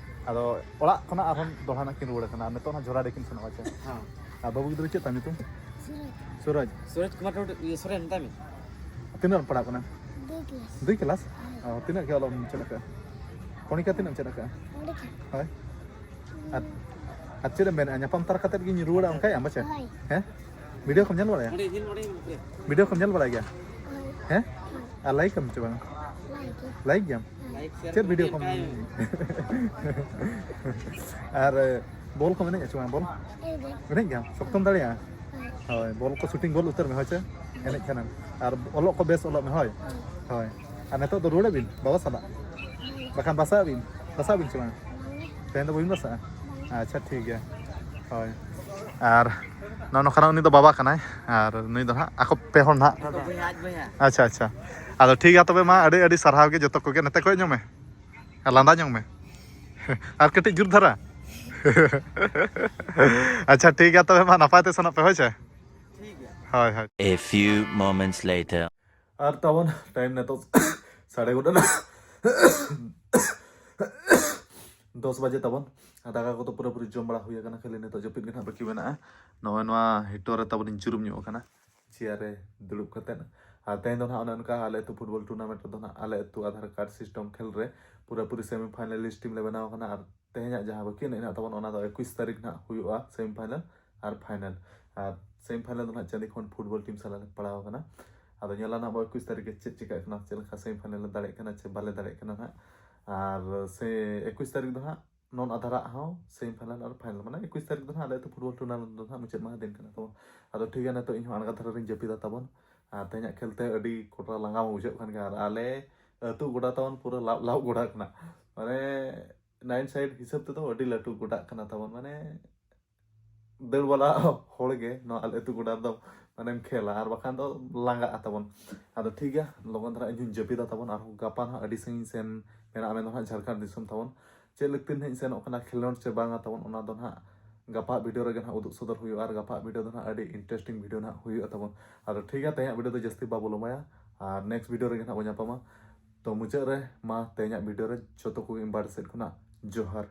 ᱟᱫᱚ ᱚᱲᱟᱜ ᱠᱷᱚᱱᱟᱜ ᱟᱨᱦᱚᱸ ᱫᱚᱦᱲᱟ ᱱᱟᱜ ᱠᱤᱱ ᱨᱩᱣᱟᱹᱲ ᱠᱟᱱᱟ᱾ ᱟᱨ ᱱᱤᱛᱚᱜ ᱦᱚᱸ ᱡᱷᱚᱨᱟᱰᱤ ᱠᱤᱱ ᱥᱮᱱᱚᱜᱼᱟ ᱪᱮ? ᱦᱮᱸ᱾ ᱟᱨ ᱵᱟᱹᱵᱩ ᱜᱤᱫᱽᱨᱟᱹ ᱪᱮᱫ ᱛᱟᱢ ᱧᱩᱛᱩᱢ? ᱥᱩᱨᱚᱡᱽ᱾ ᱥᱩᱨᱚᱡᱽ ᱠᱩᱢᱟᱨ ᱴᱩᱰᱩ, ᱤᱭᱟᱹ, ᱥᱚᱨᱮᱱ ᱢᱮᱛᱟᱭ ᱢᱮ᱾ ᱛᱤᱱᱟᱹᱜ ᱨᱮᱢ ᱯᱟᱲᱦᱟᱜ ᱠᱟᱱᱟ? ᱫᱩᱭ ᱠᱞᱟᱥ᱾ ᱫᱩᱭ ᱠᱞᱟᱥ? ᱦᱮᱸ᱾ ᱚ, ᱛᱤᱱᱟᱹᱜ ᱜᱮ ᱚᱞᱚᱜ ᱮᱢ ᱪᱮᱫ ᱟᱠᱟᱫᱼᱟ? ᱠᱚᱱᱤᱠᱟ ᱛᱤᱱᱟᱹᱜ ᱮᱢ ᱪᱮᱫ ᱟᱠᱟᱫᱼᱟ? ᱠᱚᱱᱤᱠᱟ᱾ ᱦᱳᱭ᱾ ᱟᱨ, ᱟᱨ ᱪᱮᱫ ᱮᱢ ᱢᱮᱱᱮᱫᱼᱟ? ᱧᱟᱯᱟᱢ ᱛᱟᱨᱟ ᱠᱟᱛᱮᱫ ᱜᱤᱧ ᱨᱩᱣᱟᱹᱲᱟ, ᱚᱱᱠᱟᱭ ᱟᱢ ᱯᱟᱪᱮ? ᱦᱳᱭ᱾ ᱦᱮᱸ? ᱵᱷᱤᱰᱤᱭᱳ ᱠᱚᱢ ᱧᱮᱞ ᱵᱟᱲᱟᱭᱟ? ᱚᱸᱰᱮ ᱧᱮᱞ, ᱚᱸᱰᱮ ᱧᱮᱞ, ᱚᱸᱰᱮ᱾ ᱵᱷᱤᱰᱤᱭᱳ ᱠᱚᱢ ᱧᱮᱞ ᱵᱟᱲᱟᱭ ᱜᱮᱭᱟ? ᱦᱳᱭ᱾ ᱦᱮᱸ? ᱦᱳᱭ᱾ ᱟᱨ like ᱟᱢ ᱪᱮ ᱵᱟᱝ? Like ᱜᱮ᱾ Like ᱜᱮᱭᱟᱢ? Like, share, ᱪᱮᱫ ᱵᱷᱤᱰᱤᱭᱳ ᱠᱚᱢ? Comment ᱠᱟᱜ ᱢᱮ᱾ ᱟᱨ, ᱮ, ᱵᱚᱞ ᱠᱚᱢ ᱮᱱᱮᱡᱼᱟ ᱪᱮ ᱵᱟᱝ ᱵᱚᱞ? ᱮᱱᱮᱡ ᱜᱮ᱾ ᱮᱱᱮᱡ ᱜᱮᱭᱟᱢ? ᱥᱚᱠᱛᱚᱢ ᱫᱟᱲᱮᱭᱟᱜᱼᱟ? ᱦᱳᱭ᱾ ᱦᱳᱭ, ᱵᱚᱞ ᱠᱚ shooting ᱜᱳᱞ ᱩᱛᱟᱹᱨ ᱢᱮ, ᱦᱳᱭ ᱪᱮ? ᱮᱱᱮᱡ ᱠᱷᱟᱱᱮᱢ᱾ ᱟᱨ ᱚᱞᱚᱜ ᱠᱚ ᱵᱮᱥ ᱚᱞᱚᱜ ᱢᱮ, ᱦᱳᱭ? ᱦᱳᱭ᱾ ᱦᱳᱭ᱾ ᱟᱨ ᱱᱤᱛᱚᱜ ᱫᱚ ᱨᱩᱣᱟᱹᱲᱚᱜ ᱵᱤᱱ ᱵᱟᱵᱟ ᱥᱟᱞᱟᱜ᱾ ᱵᱟᱠᱷᱟᱱ ᱵᱟᱥᱟᱜ ᱟᱹᱵᱤᱱ, ᱵᱟᱥᱟᱜ ᱟᱹᱵᱤᱱ ᱪᱮ ᱵᱟᱝ? ᱛᱮᱦᱮᱧ ᱫᱚ ᱵᱟᱹᱵᱤᱱ ᱵᱟᱥᱟᱜᱼᱟ? ᱟᱪᱪᱷᱟ, ᱴᱷᱤᱠ ᱜᱮᱭᱟ᱾ ᱦᱳᱭ᱾ ᱟᱨ ᱱᱚᱜᱼᱚ ᱱᱚᱝᱠᱟᱱᱟᱜ ᱩᱱᱤ ᱫᱚ ᱵᱟᱵᱟ ᱠᱟᱱᱟᱭ, ᱟᱨ ᱱᱩᱭ ᱫᱚ ᱦᱟᱸᱜ ᱟᱠᱚ ᱯᱮ ᱦᱚᱲ ᱱᱟᱦᱟᱜ᱾ ᱟᱡ ᱫᱚ ᱵᱚᱭᱦᱟ, ᱟᱡ ᱵᱚᱭᱦᱟ᱾ ᱟᱪᱪᱷᱟ, ᱟᱪᱪᱷᱟ᱾ ᱟᱫᱚ ᱴᱷᱤᱠ ᱜᱮᱭᱟ ᱛᱚᱵᱮ ᱢᱟ, ᱟᱹᱰᱤ ᱟᱹᱰᱤ ᱥᱟᱨᱦᱟᱣ ᱜᱮ ᱡᱚᱛᱚ ᱠᱚᱜᱮ᱾ ᱱᱚᱛᱮ ᱠᱚᱭᱚᱜ ᱧᱚᱜ ᱢᱮ, ᱟᱨ ᱞᱟᱸᱫᱟ ᱧᱚᱜ ᱢᱮ᱾ ᱟᱨ ᱠᱟᱹᱴᱤᱡ ᱡᱳᱨ ᱫᱷᱟᱨᱟ᱾ ᱟᱪᱪᱷᱟ, ᱴᱷᱤᱠ ᱜᱮᱭᱟ ᱛᱚᱵᱮ ᱢᱟ, ᱱᱟᱯᱟᱭ ᱛᱮ ᱥᱮᱱᱚᱜ ᱯᱮ, ᱦᱳᱭ ᱥᱮ? ᱴᱷᱤᱠ ᱜᱮᱭᱟ᱾ ᱦᱳᱭ, ᱦᱳᱭ᱾ A few moments later. ᱟᱨ ᱛᱟᱵᱚᱱ time ᱱᱤᱛᱚᱜ ᱥᱟᱲᱮ ᱜᱚᱴᱟ ᱱᱟ᱾ ᱫᱚᱥ ᱵᱟᱡᱮ ᱛᱟᱵᱚᱱ᱾ ᱟᱨ ᱫᱟᱠᱟ ᱠᱚᱫᱚ ᱯᱩᱨᱟᱹᱯᱩᱨᱤ ᱡᱚᱢ ᱵᱟᱲᱟ ᱦᱩᱭ ᱟᱠᱟᱱᱟ, ᱠᱷᱟᱹᱞᱤ ᱱᱤᱛᱚᱜ ᱡᱟᱹᱯᱤᱫ ᱜᱮ ᱱᱟᱦᱟᱜ ᱵᱟᱹᱠᱤ ᱢᱮᱱᱟᱜᱼᱟ᱾ ᱱᱚᱜᱼᱚᱭ ᱱᱚᱣᱟ ᱦᱤᱴᱚᱨ ᱨᱮ ᱛᱟᱵᱚᱱᱤᱧ ᱡᱩᱨᱩᱢ ᱧᱚᱜ ᱟᱠᱟᱱᱟ, ᱪᱮᱭᱟᱨ ᱨᱮ ᱫᱩᱲᱩᱵ ᱠᱟᱛᱮᱫ᱾ ᱟᱨ ᱛᱮᱦᱮᱧ ᱫᱚ ᱱᱟᱦᱟᱜ ᱚᱱᱮ ᱚᱱᱠᱟ ᱟᱞᱮ ᱟᱹᱛᱩ ᱯᱷᱩᱴᱵᱚᱞ ᱴᱩᱨᱱᱟᱢᱮᱱᱴ ᱨᱮᱫᱚ ᱱᱟᱦᱟᱜ ᱟᱞᱮ ᱟᱹᱛᱩ ᱟᱫᱷᱟᱨ ᱠᱟᱨᱰ ᱥᱤᱥᱴᱮᱢ ᱠᱷᱮᱞ ᱨᱮ ᱯᱩᱨᱟᱹᱯᱩᱨᱤ ᱥᱮᱢᱤ ᱯᱷᱟᱭᱱᱟᱞᱤᱥᱴ ᱴᱤᱢ ᱞᱮ ᱵᱮᱱᱟᱣ ᱟᱠᱟᱱᱟ᱾ ᱟᱨ ᱛᱮᱦᱮᱧᱟᱜ ᱡᱟᱦᱟᱸ ᱵᱟᱹᱠᱤ ᱮᱱᱮᱡ ᱱᱟᱦᱟᱜ ᱛᱟᱵᱚᱱ, ᱚᱱᱟ ᱫᱚ ᱮᱠᱩᱥ ᱛᱟᱹᱨᱤᱠᱷ ᱱᱟᱦᱟᱜ ᱦᱩᱭᱩᱜᱼᱟ, ᱥᱮᱢᱤ ᱯᱷᱟᱭᱱᱟᱞ ᱟᱨ ᱯᱷᱟᱭᱱᱟᱞ᱾ ᱟᱨ ᱥᱮᱢᱤ ᱯᱷᱟᱭᱱᱟᱞ ᱫᱚ ᱱᱟᱦᱟᱜ ᱪᱟᱸᱫᱤ ᱠᱷᱚᱱ ᱯᱷᱩᱴᱵᱚᱞ ᱴᱤᱢ ᱥᱟᱞᱟᱜ ᱞᱮ ᱯᱟᱲᱟᱣ ᱟᱠᱟᱱᱟ᱾ ᱟᱫᱚ ᱧᱮᱞᱟ ᱱᱟᱦᱟᱜ ᱵᱚ ᱮᱠᱩᱥ ᱛᱟᱹᱨᱤᱠᱷ ᱨᱮ ᱪᱮᱫ ᱪᱤᱠᱟᱹᱜ ᱠᱟᱱᱟ, ᱪᱮᱫ ᱞᱮᱠᱟ ᱥᱮᱢᱤ ᱯᱷᱟᱭᱱᱟᱞ ᱞᱮ ᱫᱟᱲᱮᱭᱟᱜ ᱠᱟᱱᱟ ᱪᱮ ᱵᱟᱞᱮ ᱫᱟᱲᱮᱭᱟᱜ ᱠᱟᱱᱟ ᱱᱟᱦᱟᱜ᱾ ᱟᱨ ᱥᱮ ᱮᱠᱩᱥ ᱛᱟᱹᱨᱤᱠᱷ ᱫᱚ ᱱᱟᱦᱟᱜ ᱱᱚᱱ ᱟᱫᱷᱟᱨᱟᱜ ᱦᱚᱸ ᱥᱮᱢᱤ ᱯᱷᱟᱭᱱᱟᱞ ᱟᱨ ᱯᱷᱟᱭᱱᱟᱞ, ᱢᱟᱱᱮ ᱮᱠᱩᱥ ᱛᱟᱹᱨᱤᱠᱷ ᱫᱚ ᱱᱟᱦᱟᱜ ᱟᱞᱮ ᱟᱹᱛᱩ ᱯᱷᱩᱴᱵᱚᱞ ᱴᱩᱨᱱᱟᱢᱮᱱᱴ ᱫᱚ ᱱᱟᱦᱟᱜ ᱢᱩᱪᱟᱹᱫ ᱢᱟᱦᱟ ᱫᱤᱱ ᱠᱟᱱᱟ ᱛᱟᱵᱚᱱ᱾ ᱟᱫᱚ ᱴᱷᱤᱠ ᱜᱮᱭᱟ, ᱱᱤᱛᱚᱜ ᱤᱧ ᱦᱚᱸ ᱟᱬᱜᱟ ᱫᱷᱟᱨᱮ ᱨᱤᱧ ᱡᱟᱹᱯᱤᱫᱟ ᱛᱟᱵᱚᱱ᱾ ᱟᱨ ᱛᱮᱦᱮᱧᱟᱜ ᱠᱷᱮᱞ ᱛᱮ ᱟᱹᱰᱤ ᱠᱚᱴᱨᱟ ᱞᱟᱸᱜᱟ ᱢᱟ ᱵᱩᱡᱷᱟᱹᱜ ᱠᱟᱱ ᱜᱮᱭᱟ᱾ ᱟᱨ ᱟᱞᱮ ᱟᱹᱛᱩ ᱜᱚᱰᱟ ᱛᱟᱵᱚᱱ ᱯᱩᱨᱟᱹ ᱞᱟᱵ ᱞᱟᱵ ᱜᱚᱰᱟ ᱠᱟᱱᱟ, ᱢᱟᱱᱮ ᱱᱟᱭᱤᱱ ᱥᱟᱭᱤᱰ ᱦᱤᱥᱟᱹᱵ ᱛᱮᱫᱚ ᱟᱹᱰᱤ ᱞᱟᱹᱴᱩ ᱜᱚᱰᱟ ᱠᱟᱱᱟ ᱛᱟᱵᱚᱱ, ᱢᱟᱱᱮ ᱫᱟᱹᱲ ᱵᱟᱞᱟ ᱦᱚᱲ ᱜᱮ ᱱᱚᱣᱟ ᱟᱞᱮ ᱟᱹᱛᱩ ᱜᱚᱰᱟ ᱨᱮᱫᱚ ᱢᱟᱱᱮᱢ ᱠᱷᱮᱞᱟ, ᱟᱨ ᱵᱟᱠᱷᱟᱱ ᱫᱚ ᱞᱟᱸᱜᱟᱜᱼᱟ ᱛᱟᱵᱚᱱ᱾ ᱟᱫᱚ ᱴᱷᱤᱠ ᱜᱮᱭᱟ, ᱞᱚᱜᱚᱱ ᱫᱷᱟᱨᱟ ᱤᱧ ᱦᱚᱸᱧ ᱡᱟᱹᱯᱤᱫᱟ ᱛᱟᱵᱚᱱ, ᱟᱨᱦᱚᱸ ᱜᱟᱯᱟ ᱱᱟᱦᱟᱜ ᱟᱹᱰᱤ ᱥᱟᱺᱜᱤᱧ ᱥᱮᱱ ᱢᱮᱱᱟᱜᱼᱟ, ᱢᱮᱱᱫᱚ ᱱᱟᱦᱟᱜ ᱡᱷᱟᱲᱠᱷᱚᱸᱰ ᱫᱤᱥᱚᱢ ᱛᱟᱵᱚᱱ᱾ ᱪᱮᱫ ᱞᱟᱹᱜᱤᱫ ᱛᱮ ᱱᱟᱦᱟᱜ ᱤᱧ ᱥᱮᱱᱚᱜ ᱠᱟᱱᱟ, ᱠᱷᱮᱞᱳᱰ ᱪᱮ ᱵᱟᱝᱟ ᱛᱟᱵᱚᱱ, ᱚᱱᱟ ᱫᱚ ᱱᱟᱦᱟᱜ ᱜᱟᱯᱟ ᱵᱷᱤᱰᱤᱭᱳ ᱨᱮᱜᱮ ᱱᱟᱦᱟᱜ ᱩᱫᱩᱜ ᱥᱚᱫᱚᱨ ᱦᱩᱭᱩᱜᱼᱟ, ᱟᱨ ᱜᱟᱯᱟ ᱵᱷᱤᱰᱤᱭᱳ ᱫᱚ ᱱᱟᱦᱟᱜ ᱟᱹᱰᱤ ᱤᱱᱴᱟᱨᱮᱥᱴᱤᱝ ᱵᱷᱤᱰᱤᱭᱳ ᱱᱟᱦᱟᱜ ᱦᱩᱭᱩᱜᱼᱟ ᱛᱟᱵᱚᱱ᱾ ᱟᱫᱚ ᱴᱷᱤᱠ ᱜᱮᱭᱟ, ᱛᱮᱦᱮᱧᱟᱜ ᱵᱷᱤᱰᱤᱭᱳ ᱫᱚ ᱡᱟᱹᱥᱛᱤ ᱵᱟᱵᱚ ᱞᱚᱢᱟᱭᱟ, ᱟᱨ ᱱᱮᱠᱥᱴ ᱵᱷᱤᱰᱤᱭᱳ ᱨᱮᱜᱮ ᱱᱟᱦᱟᱜ ᱵᱚᱱ ᱧᱟᱯᱟᱢᱟ᱾ ᱛᱚ ᱢᱩᱪᱟᱹᱫ ᱨᱮ ᱢᱟ ᱛᱮᱦᱮᱧᱟᱜ ᱵᱷᱤᱰᱤᱭᱳ ᱨᱮ ᱡᱚᱛᱚ ᱠᱚᱜᱮ ᱤᱧ ᱵᱟᱨ ᱥᱮᱫ ᱠᱷᱚᱱᱟᱜ ᱡᱚᱦᱟᱨ᱾